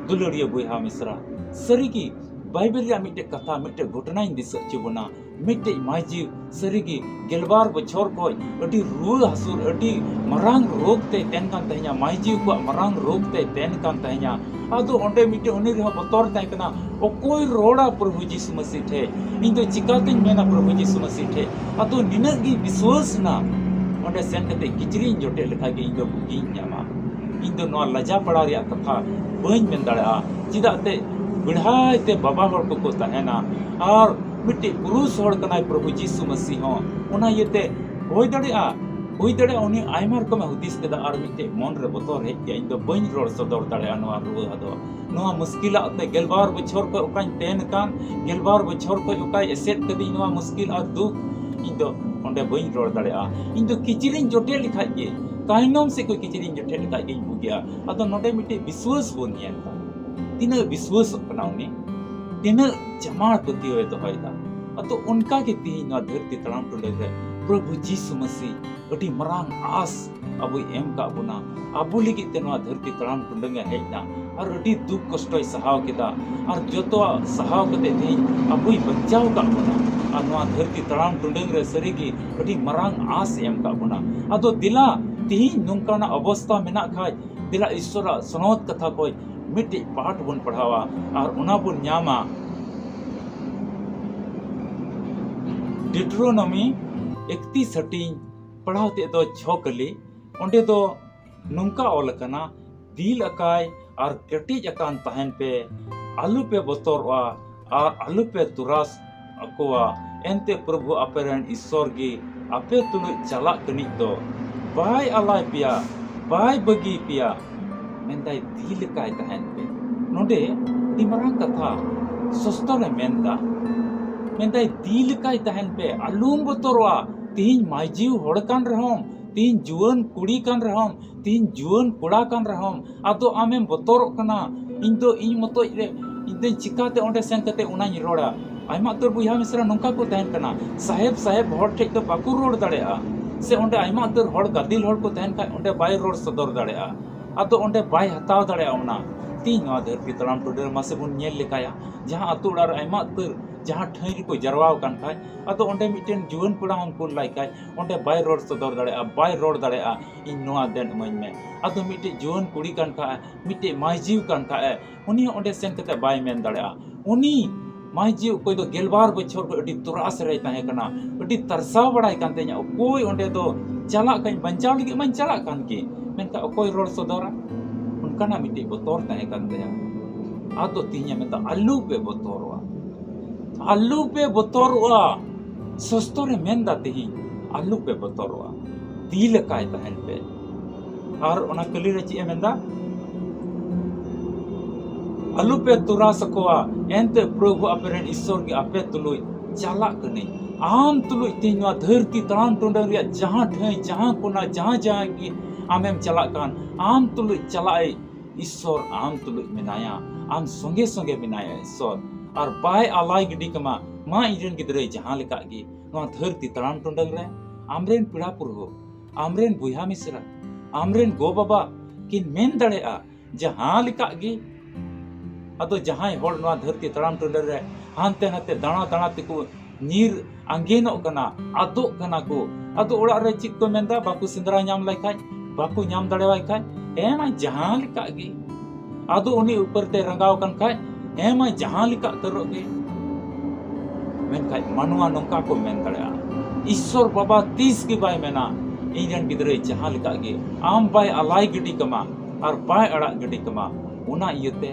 ᱫᱩᱞᱟᱹᱲᱤᱭᱟᱹ ᱵᱚᱭᱦᱟ ᱢᱤᱥᱨᱟ᱾ ᱥᱟᱹᱨᱤᱜᱮ, ᱵᱟᱭᱵᱮᱞ ᱨᱮᱭᱟᱜ ᱢᱤᱫᱴᱮᱡ ᱠᱟᱛᱷᱟ, ᱢᱤᱫᱴᱮᱡ ᱜᱷᱚᱴᱚᱱᱟᱧ ᱫᱤᱥᱟᱹ ᱦᱚᱪᱚ ᱵᱚᱱᱟ᱾ ᱢᱤᱫᱴᱮᱡ ᱢᱟᱹᱡᱷᱤ, ᱥᱟᱹᱨᱤᱜᱮ, ᱜᱮᱞᱵᱟᱨ ᱵᱚᱪᱷᱚᱨ ᱠᱷᱚᱡ ᱟᱹᱰᱤ ᱨᱩᱣᱟᱹ ᱦᱟᱹᱥᱩ, ᱟᱹᱰᱤ ᱢᱟᱨᱟᱝ ᱨᱳᱜᱽ ᱛᱮᱭ ᱛᱟᱦᱮᱱ ᱠᱟᱱ ᱛᱟᱦᱮᱸᱧᱟ, ᱢᱟᱹᱡᱷᱤ ᱠᱚᱣᱟᱜ ᱢᱟᱨᱟᱝ ᱨᱳᱜᱽ ᱛᱮᱭ ᱛᱟᱦᱮᱱ ᱠᱟᱱ ᱛᱟᱦᱮᱸᱧᱟ᱾ ᱟᱫᱚ ᱚᱸᱰᱮ ᱢᱤᱫᱴᱮᱡ ᱩᱱᱤ ᱨᱮᱦᱚᱸ ᱵᱚᱛᱚᱨ ᱛᱟᱦᱮᱸ ᱠᱟᱱᱟ, ᱚᱠᱚᱭ ᱨᱚᱲᱟ ᱯᱨᱚᱵᱷᱩ ᱡᱤᱥᱩ ᱢᱟᱹᱥᱤ ᱴᱷᱮᱡ? ᱤᱧ ᱫᱚ ᱪᱤᱠᱟᱛᱤᱧ ᱢᱮᱱᱟ ᱯᱨᱚᱵᱷᱩ ᱡᱤᱥᱩ ᱢᱟᱹᱥᱤ ᱴᱷᱮᱡ? ᱟᱫᱚ ᱱᱤᱱᱟᱹᱜ ᱜᱮ ᱵᱤᱥᱣᱟᱹᱥ ᱮᱱᱟ, ᱚᱸᱰᱮ ᱥᱮᱱ ᱠᱟᱛᱮ ᱠᱤᱪᱨᱤᱡ ᱤᱧ ᱡᱚᱴᱮᱫ ᱞᱮᱠᱷᱟᱡ ᱜᱮ ᱤᱧ ᱫᱚ ᱵᱩᱜᱤᱧ ᱧᱟᱢᱟ᱾ ᱤᱧ ᱫᱚ ᱱᱚᱣᱟ ᱞᱟᱡᱟ ᱯᱟᱲᱟ ᱨᱮᱭᱟᱜ ᱠᱟᱛᱷᱟ ᱵᱟᱹᱧ ᱢᱮᱱ ᱫᱟᱲᱮᱭᱟᱜᱼᱟ, ᱪᱮᱫᱟᱜ ᱛᱮ ᱵᱮᱲᱦᱟᱭ ᱛᱮ ᱵᱟᱵᱟ ᱦᱚᱲ ᱠᱚᱠᱚ ᱛᱟᱦᱮᱱᱟ ᱟᱨ ᱢᱤᱫᱴᱮᱡ ᱯᱩᱨᱩᱥ ᱦᱚᱲ ᱠᱟᱱᱟᱭ ᱯᱨᱚᱵᱷᱩ ᱡᱤᱥᱩ ᱢᱟᱹᱥᱤ ᱦᱚᱸ᱾ ᱚᱱᱟ ᱤᱭᱟᱹᱛᱮ ᱦᱩᱭ ᱫᱟᱲᱮᱭᱟᱜᱼᱟ, ᱦᱩᱭ ᱫᱟᱲᱮᱭᱟᱜᱼᱟ ᱩᱱᱤ ᱟᱭᱢᱟ ᱨᱚᱠᱚᱢᱮ ᱦᱩᱫᱤᱥ ᱠᱮᱫᱟ ᱟᱨ ᱢᱤᱫᱴᱮᱡ ᱢᱚᱱ ᱨᱮ ᱵᱚᱛᱚᱨ ᱦᱮᱡ ᱠᱮᱭᱟ, ᱤᱧ ᱫᱚ ᱵᱟᱹᱧ ᱨᱚᱲ ᱥᱚᱫᱚᱨ ᱫᱟᱲᱮᱭᱟᱜᱼᱟ ᱱᱚᱣᱟ ᱨᱩᱣᱟᱹ ᱫᱚ᱾ ᱱᱚᱣᱟ ᱢᱩᱥᱠᱤᱞᱟᱜ ᱛᱮ ᱜᱮᱞᱵᱟᱨ ᱵᱚᱪᱷᱚᱨ ᱠᱷᱚᱡ ᱚᱠᱟᱧ ᱛᱮᱱ ᱠᱟᱱ, ᱜᱮᱞᱵᱟᱨ ᱵᱚᱪᱷᱚᱨ ᱠᱷᱚᱡ ᱚᱠᱟᱭ ᱮᱥᱮᱫ ᱠᱟᱹᱫᱤᱧ ᱱᱚᱣᱟ ᱢᱩᱥᱠᱤᱞ ᱟᱨ ᱫᱩᱠ, ᱤᱧ ᱫᱚ ᱚᱸᱰᱮ ᱵᱟᱹᱧ ᱨᱚᱲ ᱫᱟᱲᱮᱭᱟᱜᱼᱟ᱾ ᱤᱧ ᱫᱚ ᱠᱤᱪᱨᱤᱧ ᱡᱚᱴᱮᱫ ᱞᱮᱠᱷᱟᱡ ᱜᱮ, ᱛᱟᱭᱱᱚᱢ ᱥᱮᱫ ᱠᱷᱚᱡ ᱠᱤᱪᱨᱤᱧ ᱡᱚᱴᱮᱫ ᱞᱮᱠᱷᱟᱡ ᱜᱮᱧ ᱵᱩᱜᱤᱜᱼᱟ᱾ ᱟᱫᱚ ᱱᱚᱰᱮ ᱢᱤᱫᱴᱮᱡ ᱵᱤᱥᱣᱟᱹᱥ ᱵᱚᱱ ᱧᱮᱞ ᱫᱟ, ᱛᱤᱱᱟᱹᱜ ᱵᱤᱥᱣᱟᱹᱥᱚᱜ ᱠᱟᱱᱟ ᱩᱱᱤ, ᱛᱤᱱᱟᱹᱜ ᱡᱟᱢᱟᱲ ᱯᱟᱹᱛᱭᱟᱹᱣ ᱮ ᱫᱚᱦᱚᱭᱮᱫᱟ᱾ ᱟᱫᱚ ᱚᱱᱠᱟ ᱜᱮ ᱛᱤᱦᱤᱧ ᱱᱚᱣᱟ ᱫᱷᱟᱹᱨᱛᱤ ᱛᱟᱲᱟᱢ ᱴᱩᱰᱟᱹᱝ ᱨᱮ ᱯᱨᱚᱵᱷᱩ ᱡᱤᱥᱩ ᱢᱟᱹᱥᱤ ᱟᱹᱰᱤ ᱢᱟᱨᱟᱝ ᱟᱥ ᱟᱵᱚᱭ ᱮᱢ ᱠᱟᱜ ᱵᱚᱱᱟ, ᱟᱵᱚ ᱞᱟᱹᱜᱤᱫ ᱛᱮ ᱱᱚᱣᱟ ᱫᱷᱟᱹᱨᱛᱤ ᱛᱟᱲᱟᱢ ᱴᱩᱰᱟᱹᱝ ᱮ ᱦᱮᱡ ᱮᱱᱟ ᱟᱨ ᱟᱹᱰᱤ ᱫᱩᱠ ᱠᱚᱥᱴᱚᱭ ᱥᱟᱦᱟᱣ ᱠᱮᱫᱟ ᱟᱨ ᱡᱚᱛᱚᱣᱟᱜ ᱥᱟᱦᱟᱣ ᱠᱟᱛᱮ ᱛᱮᱦᱮᱧ ᱟᱵᱚᱭ ᱵᱟᱧᱪᱟᱣ ᱠᱟᱜ ᱵᱚᱱᱟ᱾ ᱟᱨ ᱱᱚᱣᱟ ᱫᱷᱟᱹᱨᱛᱤ ᱛᱟᱲᱟᱢ ᱴᱩᱰᱟᱹᱝ ᱨᱮ ᱥᱟᱹᱨᱤᱜᱮ ᱟᱹᱰᱤ ᱢᱟᱨᱟᱝ ᱟᱥ ᱮ ᱮᱢ ᱠᱟᱜ ᱵᱚᱱᱟ᱾ ᱟᱫᱚ ᱫᱮᱞᱟ, ᱛᱮᱦᱮᱧ ᱱᱚᱝᱠᱟᱱᱟᱜ ᱚᱵᱚᱥᱛᱟ ᱢᱮᱱᱟᱜ ᱠᱷᱟᱡ, ᱫᱮᱞᱟ ᱤᱥᱥᱚᱨᱟᱜ ᱥᱚᱱᱚᱛ ᱠᱟᱛᱷᱟ ᱠᱷᱚᱡ ᱢᱤᱫᱴᱤᱡ ᱯᱟᱴ ᱵᱚᱱ ᱯᱟᱲᱦᱟᱣᱟ ᱟᱨ ᱚᱱᱟ ᱵᱚᱱ ᱧᱟᱢᱟ᱾ ᱰᱤᱴᱨᱳᱱᱚᱢᱤ ᱮᱠᱛᱤᱥ ᱦᱟᱹᱴᱤᱧ ᱯᱟᱲᱦᱟᱣ ᱛᱮᱫ ᱫᱚ ᱪᱷᱚ ᱠᱟᱹᱞᱤ᱾ ᱚᱸᱰᱮ ᱫᱚ ᱱᱚᱝᱠᱟ ᱚᱞ ᱟᱠᱟᱱᱟ, "ᱫᱤᱞ ᱟᱠᱟᱭ ᱟᱨ ᱠᱮᱴᱮᱡ ᱟᱠᱟᱱ ᱛᱟᱦᱮᱱ ᱯᱮ, ᱟᱞᱚ ᱯᱮ ᱵᱚᱛᱚᱨᱚᱜᱼᱟ ᱟᱨ ᱟᱞᱚ ᱯᱮ ᱛᱩᱨᱟᱥ ᱟᱠᱚᱣᱟ, ᱮᱱᱛᱮ ᱯᱨᱚᱵᱷᱩ ᱟᱯᱮ ᱨᱮᱱ ᱤᱥᱥᱚᱨ ᱜᱮ ᱟᱯᱮ ᱛᱩᱞᱩᱡ ᱪᱟᱞᱟᱜ ᱠᱟᱹᱱᱤᱡ ᱫᱚ, ᱵᱟᱭ ᱟᱞᱟᱭ ᱯᱮᱭᱟ, ᱵᱟᱭ ᱵᱟᱹᱜᱤ ᱯᱮᱭᱟ, ᱢᱮᱱᱫᱟᱭ ᱫᱤᱞ ᱟᱠᱟᱭ ᱛᱟᱦᱮᱱ ᱯᱮ᱾" ᱱᱚᱰᱮ ᱟᱹᱰᱤ ᱢᱟᱨᱟᱝ ᱠᱟᱛᱷᱟ, ᱥᱚᱥᱛᱚᱨᱮ ᱢᱮᱱᱫᱟ, ᱢᱮᱱᱫᱟᱭ, ᱫᱤᱞ ᱞᱮᱠᱟᱭ ᱛᱟᱦᱮᱱ ᱯᱮ, ᱟᱞᱚᱢ ᱵᱚᱛᱚᱨᱚᱜᱼᱟ᱾ ᱛᱤᱦᱤᱧ ᱢᱟᱹᱭᱡᱤᱣ ᱦᱚᱲ ᱠᱟᱱ ᱨᱮᱦᱚᱸᱢ, ᱛᱤᱦᱤᱧ ᱡᱩᱣᱟᱹᱱ ᱠᱩᱲᱤ ᱠᱟᱱ ᱨᱮᱦᱚᱸᱢ, ᱛᱤᱦᱤᱧ ᱡᱩᱣᱟᱹᱱ ᱠᱚᱲᱟ ᱠᱟᱱ ᱨᱮᱦᱚᱸᱢ, ᱟᱫᱚ ᱟᱢᱮᱢ ᱵᱚᱛᱚᱨᱚᱜ ᱠᱟᱱᱟ᱾ ᱤᱧ ᱫᱚ ᱤᱧ ᱢᱚᱛᱚᱡ ᱨᱮ, ᱤᱧ ᱫᱚᱧ ᱪᱤᱠᱟᱛᱮ ᱚᱸᱰᱮ ᱥᱮᱱ ᱠᱟᱛᱮ ᱚᱱᱟᱧ ᱨᱚᱲᱟ? ᱟᱭᱢᱟ ᱩᱛᱟᱹᱨ ᱵᱚᱭᱦᱟ ᱢᱤᱥᱨᱟ ᱱᱚᱝᱠᱟ ᱠᱚ ᱛᱟᱦᱮᱱ ᱠᱟᱱᱟ, ᱥᱟᱦᱮᱵ ᱥᱟᱦᱮᱵ ᱦᱚᱲ ᱴᱷᱮᱡ ᱫᱚ ᱵᱟᱠᱚ ᱨᱚᱲ ᱫᱟᱲᱮᱭᱟᱜᱼᱟ, ᱥᱮ ᱚᱸᱰᱮ ᱟᱭᱢᱟ ᱩᱛᱟᱹᱨ ᱦᱚᱲ ᱜᱟᱫᱮᱞ ᱦᱚᱲ ᱠᱚ ᱛᱟᱦᱮᱱ ᱠᱷᱟᱡ ᱚᱸᱰᱮ ᱵᱟᱭ ᱨᱚᱲ ᱥᱚᱫᱚᱨ ᱫᱟᱲᱮᱭᱟᱜᱼᱟ᱾ ᱟᱫᱚ ᱚᱸᱰᱮ ᱵᱟᱭ ᱦᱟᱛᱟᱣ ᱫᱟᱲᱮᱭᱟᱜᱼᱟ ᱚᱱᱟ᱾ ᱛᱤᱦᱤᱧ ᱱᱚᱣᱟ ᱫᱷᱟᱹᱨᱛᱤ ᱛᱟᱲᱟᱢ ᱴᱩᱰᱟᱹ ᱨᱮ ᱢᱟᱥᱮ ᱵᱚᱱ ᱧᱮᱞ ᱞᱮᱠᱟᱭᱟ, ᱡᱟᱦᱟᱸ ᱟᱹᱛᱩ ᱚᱲᱟᱜ ᱨᱮ ᱟᱭᱢᱟ ᱩᱛᱟᱹᱨ ᱡᱟᱦᱟᱸ ᱴᱷᱟᱹᱭ ᱨᱮᱠᱚ ᱡᱟᱨᱣᱟ ᱟᱠᱟᱱ ᱠᱷᱟᱡ, ᱟᱫᱚ ᱚᱸᱰᱮ ᱢᱤᱫᱴᱮᱱ ᱡᱩᱣᱟᱹᱱ ᱠᱚᱲᱟ ᱦᱚᱸᱢ ᱠᱩᱞ ᱞᱟᱭ ᱠᱷᱟᱡ, ᱚᱸᱰᱮ ᱵᱟᱭ ᱨᱚᱲ ᱥᱚᱫᱚᱨ ᱫᱟᱲᱮᱭᱟᱜᱼᱟ, ᱵᱟᱭ ᱨᱚᱲ ᱫᱟᱲᱮᱭᱟᱜᱼᱟ, "ᱤᱧ ᱱᱚᱣᱟ ᱫᱮᱱ ᱤᱢᱟᱹᱧ ᱢᱮ᱾" ᱟᱫᱚ ᱢᱤᱫᱴᱮᱡ ᱡᱩᱣᱟᱹᱱ ᱠᱩᱲᱤ ᱠᱟᱱ ᱠᱷᱟᱡ, ᱢᱤᱫᱴᱮᱡ ᱢᱟᱹᱭᱡᱤᱣ ᱠᱟᱱ ᱠᱷᱟᱡ, ᱩᱱᱤ ᱦᱚᱸ ᱚᱸᱰᱮ ᱥᱮᱱ ᱠᱟᱛᱮ ᱵᱟᱭ ᱢᱮᱱ ᱫᱟᱲᱮᱭᱟᱜᱼᱟ᱾ ᱩᱱᱤ ᱢᱟᱹᱭᱡᱤᱣ ᱚᱠᱚᱭ ᱫᱚ ᱜᱮᱞᱵᱟᱨ ᱵᱚᱪᱷᱚᱨ ᱠᱷᱚᱱ ᱟᱹᱰᱤ ᱛᱚᱨᱟᱥ ᱨᱮᱭ ᱛᱟᱦᱮᱸ ᱠᱟᱱᱟ, ᱟᱹᱰᱤ ᱛᱟᱨᱥᱟᱣ ᱵᱟᱲᱟᱭ ᱠᱟᱱ ᱛᱟᱦᱮᱸ, ᱚᱠᱚᱭ ᱚᱸᱰᱮ ᱫᱚ ᱪᱟᱞᱟᱜ ᱠᱟᱱ, ᱵᱟᱧᱪᱟᱣ ᱞᱟᱹᱜᱤᱫ ᱢᱟᱧ ᱪᱟᱞᱟᱜ ᱠᱟᱱ ᱜᱮ, ᱢᱮᱱᱠᱷᱟᱱ ᱚᱠᱚᱭ ᱨᱚᱲ ᱥᱚᱫᱚᱨᱟ? ᱚᱱᱠᱟᱱᱟᱜ ᱢᱤᱫᱴᱮᱡ ᱵᱚᱛᱚᱨ ᱛᱟᱦᱮᱸ ᱠᱟᱱ ᱛᱟᱭᱟ᱾ ᱟᱫᱚ ᱛᱤᱦᱤᱧᱮ ᱢᱮᱱᱫᱟ, ᱟᱞᱚ ᱯᱮ ᱵᱚᱛᱚᱨᱚᱜᱼᱟ, ᱟᱞᱚ ᱯᱮ ᱵᱚᱛᱚᱨᱚᱜᱼᱟ᱾ ᱥᱚᱥᱛᱚᱨᱮ ᱢᱮᱱᱫᱟ ᱛᱤᱦᱤᱧ, ᱟᱞᱚ ᱯᱮ ᱵᱚᱛᱚᱨᱚᱜᱼᱟ, ᱫᱤᱞ ᱟᱠᱟᱭ ᱛᱟᱦᱮᱱ ᱯᱮ᱾ ᱟᱨ ᱚᱱᱟ ᱠᱟᱹᱞᱤ ᱨᱮ ᱪᱮᱫ ᱮ ᱢᱮᱱᱫᱟ? "ᱟᱞᱚ ᱯᱮ ᱛᱚᱨᱟᱥ ᱟᱠᱚᱣᱟ, ᱮᱱᱛᱮ ᱯᱨᱚᱵᱷᱩ ᱟᱯᱮ ᱨᱮᱱ ᱤᱥᱥᱚᱨ ᱜᱮ ᱟᱯᱮ ᱛᱩᱞᱩᱡ ᱪᱟᱞᱟᱜ ᱠᱟᱹᱱᱟᱹᱧ᱾" ᱟᱢ ᱛᱩᱞᱩᱡ ᱛᱤᱦᱤᱧ ᱱᱚᱣᱟ ᱫᱷᱟᱹᱨᱛᱤ ᱛᱟᱲᱟᱢ ᱴᱩᱰᱟᱹᱝ ᱨᱮᱭᱟᱜ ᱡᱟᱦᱟᱸ ᱴᱷᱟᱹᱭ, ᱡᱟᱦᱟᱸ ᱠᱚᱱᱟ, ᱡᱟᱦᱟᱸ ᱡᱟᱦᱟᱸ ᱜᱮ ᱟᱢᱮᱢ ᱪᱟᱞᱟᱜ ᱠᱟᱱ, ᱟᱢ ᱛᱩᱞᱩᱡ ᱪᱟᱞᱟᱜ ᱤᱥᱥᱚᱨ ᱟᱢ ᱛᱩᱞᱩᱡ ᱢᱮᱱᱟᱭᱟ, ᱟᱢ ᱥᱚᱸᱜᱮ ᱥᱚᱸᱜᱮ ᱢᱮᱱᱟᱭᱟ ᱤᱥᱥᱚᱨ᱾ ᱟᱨ ᱵᱟᱭ ᱟᱞᱟᱭ ᱜᱤᱰᱤ ᱠᱟᱢᱟ᱾ ᱢᱟ ᱤᱧ ᱨᱮᱱ ᱜᱤᱫᱽᱨᱟᱹ, ᱡᱟᱦᱟᱸ ᱞᱮᱠᱟ ᱜᱮ ᱱᱚᱣᱟ ᱫᱷᱟᱹᱨᱛᱤ ᱛᱟᱲᱟᱢ ᱴᱩᱰᱟᱹᱝ ᱨᱮ ᱟᱢ ᱨᱮᱱ ᱯᱮᱲᱟ ᱯᱩᱨᱦᱟᱹ, ᱟᱢ ᱨᱮᱱ ᱵᱚᱭᱦᱟ ᱢᱤᱥᱨᱟ, ᱟᱢ ᱨᱮᱱ ᱜᱚ ᱵᱟᱵᱟ ᱠᱤᱱ ᱢᱮᱱ ᱫᱟᱲᱮᱭᱟᱜᱼᱟ, ᱡᱟᱦᱟᱸ ᱞᱮᱠᱟ ᱜᱮ᱾ ᱟᱫᱚ ᱡᱟᱦᱟᱸᱭ ᱦᱚᱲ ᱱᱚᱣᱟ ᱫᱷᱟᱹᱨᱛᱤ ᱛᱟᱲᱟᱢ ᱴᱩᱰᱟᱹᱝ ᱨᱮ ᱦᱟᱱᱛᱮ ᱱᱟᱛᱮ ᱫᱟᱬᱟ ᱫᱟᱬᱟ ᱛᱮᱠᱚ ᱧᱤᱨ ᱟᱸᱜᱮᱱᱚᱜ ᱠᱟᱱᱟ, ᱟᱫᱚᱜ ᱠᱟᱱᱟ ᱠᱚ᱾ ᱟᱫᱚ ᱚᱲᱟᱜ ᱨᱮ ᱪᱮᱫ ᱠᱚ ᱢᱮᱱᱫᱟ? ᱵᱟᱠᱚ ᱥᱮᱸᱫᱽᱨᱟ ᱧᱟᱢ ᱞᱮᱠᱷᱟᱡ, ᱵᱟᱠᱚ ᱧᱟᱢ ᱫᱟᱲᱮᱣᱟᱭ ᱠᱷᱟᱡ, ᱦᱮᱸ ᱢᱟ ᱡᱟᱦᱟᱸ ᱞᱮᱠᱟ ᱜᱮ᱾ ᱟᱫᱚ ᱩᱱᱤ ᱩᱯᱚᱨ ᱛᱮ ᱨᱟᱸᱜᱟᱣ ᱟᱠᱟᱱ ᱠᱷᱟᱡ, ᱦᱮᱸ ᱢᱟ ᱡᱟᱦᱟᱸ ᱞᱮᱠᱟ ᱩᱛᱟᱹᱨᱚᱜ ᱜᱮ᱾ ᱢᱮᱱᱠᱷᱟᱡ ᱢᱟᱱᱣᱟ ᱱᱚᱝᱠᱟ ᱠᱚ ᱢᱮᱱ ᱫᱟᱲᱮᱭᱟᱜᱼᱟ, ᱤᱥᱥᱚᱨ ᱵᱟᱵᱟ ᱛᱤᱥ ᱜᱮ ᱵᱟᱭ ᱢᱮᱱᱟ, "ᱤᱧ ᱨᱮᱱ ᱜᱤᱫᱽᱨᱟᱹᱭ ᱡᱟᱦᱟᱸ ᱞᱮᱠᱟ ᱜᱮ", ᱟᱢ ᱵᱟᱭ ᱟᱞᱟᱭ ᱜᱤᱰᱤ ᱠᱟᱢᱟ ᱟᱨ ᱵᱟᱭ ᱟᱲᱟᱜ ᱜᱤᱰᱤ ᱠᱟᱢᱟ᱾ ᱚᱱᱟ ᱤᱭᱟᱹᱛᱮ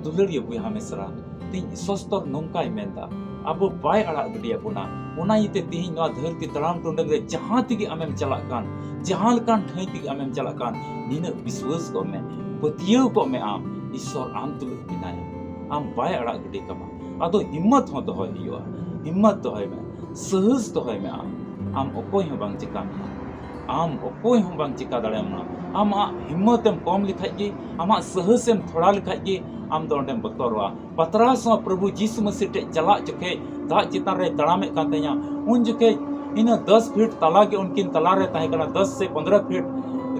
ᱫᱩᱞᱟᱹᱲᱤᱭᱟᱹ ᱵᱚᱭᱦᱟ ᱢᱤᱥᱨᱟ, ᱛᱤᱦᱤᱧ ᱥᱚᱥᱛᱚᱨ ᱱᱚᱝᱠᱟᱭ ᱢᱮᱱᱫᱟ, ᱟᱵᱚ ᱵᱟᱭ ᱟᱲᱟᱜ ᱜᱤᱰᱤᱭᱟᱵᱚᱱᱟ᱾ ᱚᱱᱟ ᱤᱭᱟᱹᱛᱮ ᱛᱤᱦᱤᱧ ᱱᱚᱣᱟ ᱫᱷᱟᱹᱨᱛᱤ ᱛᱟᱲᱟᱢ ᱴᱩᱰᱟᱹᱝ ᱨᱮ ᱡᱟᱦᱟᱸ ᱛᱮᱜᱮ ᱟᱢᱮᱢ ᱪᱟᱞᱟᱜ ᱠᱟᱱ, ᱡᱟᱦᱟᱸ ᱞᱮᱠᱟᱱ ᱴᱷᱟᱹᱭ ᱛᱮᱜᱮ ᱟᱢᱮᱢ ᱪᱟᱞᱟᱜ ᱠᱟᱱ, ᱱᱤᱱᱟᱹᱜ ᱵᱤᱥᱣᱟᱹᱥ ᱠᱚᱜ ᱢᱮ, ᱯᱟᱹᱛᱭᱟᱹᱣ ᱠᱚᱜ ᱢᱮ, ᱟᱢ ᱤᱥᱥᱚᱨ ᱟᱢ ᱛᱩᱞᱩᱡ ᱢᱮᱱᱟᱭᱟ, ᱟᱢ ᱵᱟᱭ ᱟᱲᱟᱜ ᱜᱤᱰᱤ ᱠᱟᱢᱟ᱾ ᱟᱫᱚ ᱦᱤᱢᱢᱚᱛ ᱦᱚᱸ ᱫᱚᱦᱚᱭ ᱦᱩᱭᱩᱜᱼᱟ᱾ ᱦᱤᱢᱢᱚᱛ ᱫᱚᱦᱚᱭ ᱢᱮ, ᱥᱟᱦᱚᱥ ᱫᱚᱦᱚᱭ ᱢᱮ᱾ ᱟᱢ, ᱟᱢ ᱚᱠᱚᱭ ᱦᱚᱸ ᱵᱟᱝ ᱪᱤᱠᱟ ᱢᱮᱭᱟ, ᱟᱢ ᱚᱠᱚᱭ ᱦᱚᱸ ᱵᱟᱝ ᱪᱤᱠᱟ ᱫᱟᱲᱮᱭᱟᱢᱟ᱾ ᱟᱢᱟᱜ ᱦᱤᱢᱢᱚᱛ ᱮᱢ ᱠᱚᱢ ᱞᱮᱠᱷᱟᱡ ᱜᱮ, ᱟᱢᱟᱜ ᱥᱟᱦᱚᱥ ᱮᱢ ᱛᱷᱚᱲᱟ ᱞᱮᱠᱷᱟᱡ ᱜᱮ, ᱟᱢ ᱫᱚ ᱚᱸᱰᱮᱢ ᱵᱚᱛᱚᱨᱚᱜᱼᱟ᱾ ᱯᱟᱛᱨᱟᱥ ᱦᱚᱸ ᱯᱨᱚᱵᱷᱩ ᱡᱤᱥᱩ ᱢᱟᱹᱥᱤ ᱴᱷᱮᱡ ᱪᱟᱞᱟᱜ ᱡᱚᱠᱷᱮᱡ ᱫᱟᱜ ᱪᱮᱛᱟᱱ ᱨᱮᱭ ᱛᱟᱲᱟᱢᱮᱫ ᱠᱟᱱ ᱛᱟᱦᱮᱸᱱᱟ, ᱩᱱ ᱡᱚᱠᱷᱮᱡ ᱤᱱᱟᱹ ᱫᱚᱥ ᱯᱷᱤᱴ ᱛᱟᱞᱟ ᱜᱮ ᱩᱱᱠᱤᱱ ᱛᱟᱞᱟ ᱨᱮ ᱛᱟᱦᱮᱸ ᱠᱟᱱᱟ, ᱫᱚᱥ ᱥᱮ ᱯᱚᱱᱫᱽᱨᱚ ᱯᱷᱤᱴ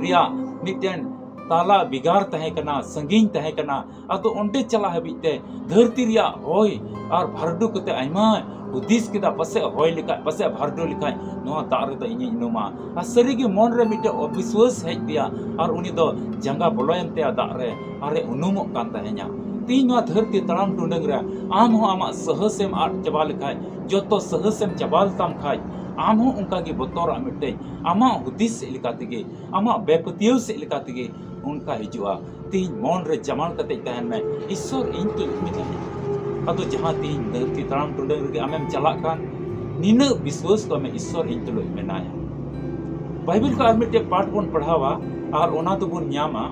ᱨᱮᱭᱟᱜ ᱢᱤᱫᱴᱮᱱ ᱛᱟᱞᱟ ᱵᱷᱮᱜᱟᱨ ᱛᱟᱦᱮᱸ ᱠᱟᱱᱟ, ᱥᱟᱺᱜᱤᱧ ᱛᱟᱦᱮᱸ ᱠᱟᱱᱟ᱾ ᱟᱫᱚ ᱚᱸᱰᱮ ᱪᱟᱞᱟᱜ ᱦᱟᱹᱵᱤᱡ ᱛᱮ ᱫᱷᱟᱹᱨᱛᱤ ᱨᱮᱭᱟᱜ ᱦᱚᱭ ᱟᱨ ᱵᱷᱟᱨᱰᱩ ᱠᱟᱛᱮ ᱟᱭᱢᱟ ᱦᱩᱫᱤᱥ ᱠᱮᱫᱟ, ᱯᱟᱥᱮᱡ ᱦᱚᱭ ᱞᱮᱠᱷᱟᱡ, ᱯᱟᱥᱮᱡ ᱵᱷᱟᱨᱰᱩ ᱞᱮᱠᱷᱟᱡ ᱱᱚᱣᱟ ᱫᱟᱜ ᱨᱮᱫᱚ ᱤᱧᱤᱧ ᱩᱱᱩᱢᱟ᱾ ᱟᱨ ᱥᱟᱹᱨᱤᱜᱮ ᱢᱚᱱ ᱨᱮ ᱢᱤᱫᱴᱮᱡ ᱚᱵᱤᱥᱣᱟᱥ ᱦᱮᱡ ᱟᱫᱮᱭᱟ ᱟᱨ ᱩᱱᱤ ᱫᱚ ᱡᱟᱸᱜᱟ ᱵᱚᱞᱚᱭᱮᱱ ᱛᱟᱭᱟ ᱫᱟᱜ ᱨᱮ ᱟᱨᱮ ᱩᱱᱩᱢᱚᱜ ᱠᱟᱱ ᱛᱟᱦᱮᱸᱧᱟ᱾ ᱛᱮᱦᱮᱧ ᱱᱚᱣᱟ ᱫᱷᱟᱹᱨᱛᱤ ᱛᱟᱲᱟᱢ ᱴᱩᱰᱟᱹᱝ ᱨᱮ ᱟᱢ ᱦᱚᱸ ᱟᱢᱟᱜ ᱥᱟᱦᱚᱥᱮᱢ ᱟᱫ ᱪᱟᱵᱟ ᱞᱮᱠᱷᱟᱡ, ᱡᱚᱛᱚ ᱥᱟᱦᱚᱥᱮᱢ ᱪᱟᱵᱟ ᱞᱮᱛᱟᱢ ᱠᱷᱟᱡ, ᱟᱢ ᱦᱚᱸ ᱚᱱᱠᱟᱜᱮ ᱵᱚᱛᱚᱨᱟᱜ ᱢᱤᱫᱴᱮᱡ ᱟᱢᱟᱜ ᱦᱩᱫᱤᱥ ᱥᱮᱫ ᱞᱮᱠᱟ ᱛᱮᱜᱮ, ᱟᱢᱟᱜ ᱵᱮᱯᱟᱹᱛᱭᱟᱹᱣ ᱥᱮᱫ ᱞᱮᱠᱟ ᱛᱮᱜᱮ ᱚᱱᱠᱟ ᱦᱤᱡᱩᱜᱼᱟ᱾ ᱛᱮᱦᱮᱧ ᱢᱚᱱ ᱨᱮ ᱡᱟᱢᱟᱞ ᱠᱟᱛᱮ ᱛᱟᱦᱮᱱ ᱢᱮ, ᱤᱥᱥᱚᱨ ᱤᱧ ᱛᱩᱞᱩᱡ ᱢᱮᱱᱟᱭᱟ᱾ ᱟᱫᱚ ᱡᱟᱦᱟᱸ ᱛᱮᱦᱮᱧ ᱫᱷᱟᱹᱨᱛᱤ ᱛᱟᱲᱟᱢ ᱴᱩᱰᱟᱹᱝ ᱨᱮᱜᱮ ᱟᱢᱮᱢ ᱪᱟᱞᱟᱜ ᱠᱟᱱ, ᱱᱤᱱᱟᱹᱜ ᱵᱤᱥᱣᱟᱹᱥ ᱠᱚᱜ ᱢᱮ, ᱤᱥᱥᱚᱨ ᱤᱧ ᱛᱩᱞᱩᱡ ᱢᱮᱱᱟᱭᱟ᱾ ᱵᱟᱭᱵᱮᱞ ᱠᱷᱚᱱ ᱟᱨ ᱢᱤᱫᱴᱮᱡ ᱯᱟᱴ ᱵᱚᱱ ᱯᱟᱲᱦᱟᱣᱟ ᱟᱨ ᱚᱱᱟ ᱫᱚᱵᱚᱱ ᱧᱟᱢᱟ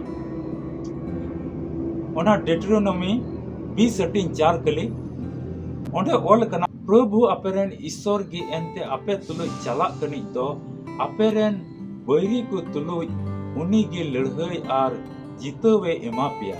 ᱚᱱᱟ ᱰᱮᱴᱨᱳᱱᱚᱢᱤ ᱵᱤᱥ ᱦᱟᱹᱴᱤᱧ ᱪᱟᱨ ᱠᱟᱹᱞᱤ᱾ ᱚᱸᱰᱮ ᱚᱞ ᱠᱟᱱᱟ, ᱯᱨᱚᱵᱷᱩ ᱟᱯᱮᱨᱮᱱ ᱤᱥᱥᱚᱨ ᱜᱮ ᱮᱱᱛᱮ ᱟᱯᱮ ᱛᱩᱞᱩᱡ ᱪᱟᱞᱟᱜ ᱠᱟᱹᱱᱤᱡ ᱫᱚ, ᱟᱯᱮᱨᱮᱱ ᱵᱟᱹᱭᱨᱤ ᱠᱚ ᱛᱩᱞᱩᱡ ᱩᱱᱤ ᱜᱮ ᱞᱟᱹᱲᱦᱟᱹᱭ ᱟᱨ ᱡᱤᱛᱟᱹᱣ ᱮ ᱮᱢᱟ ᱯᱮᱭᱟ᱾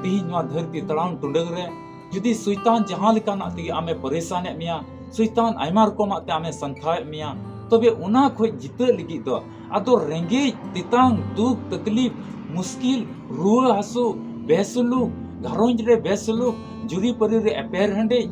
ᱛᱤᱦᱤᱧ ᱱᱚᱣᱟ ᱫᱷᱟᱹᱨᱛᱤ ᱛᱟᱲᱟᱢ ᱴᱩᱰᱟᱹᱝ ᱨᱮ ᱡᱩᱫᱤ ᱥᱚᱭᱛᱟᱱ ᱡᱟᱦᱟᱸ ᱞᱮᱠᱟᱱᱟᱜ ᱛᱮᱜᱮ ᱟᱢᱮ ᱯᱟᱨᱤᱥᱟᱱᱮᱫ ᱢᱮᱭᱟ, ᱥᱚᱭᱛᱟᱱ ᱟᱭᱢᱟ ᱨᱚᱠᱚᱢᱟᱜ ᱛᱮ ᱟᱢᱮ ᱥᱟᱱᱛᱷᱟᱣᱮᱫ ᱢᱮᱭᱟ, ᱛᱚᱵᱮ ᱚᱱᱟ ᱠᱷᱚᱡ ᱡᱤᱛᱟᱹᱜ ᱞᱟᱹᱜᱤᱫ ᱫᱚ ᱟᱫᱚ ᱨᱮᱸᱜᱮᱡ, ᱛᱮᱛᱟᱝ, ᱫᱩᱠ, ᱛᱟᱠᱞᱤᱯ, ᱢᱩᱥᱠᱤᱞ, ᱨᱩᱣᱟᱹ ᱦᱟᱹᱥᱩ, ᱵᱮᱥᱩᱞᱩᱠ, ᱜᱷᱟᱨᱚᱸᱡᱽ ᱨᱮ ᱵᱮᱥᱩᱞᱩᱠ, ᱡᱩᱨᱤ ᱯᱟᱹᱨᱤ ᱨᱮ ᱮᱯᱮᱨ ᱦᱮᱸᱰᱮᱡ,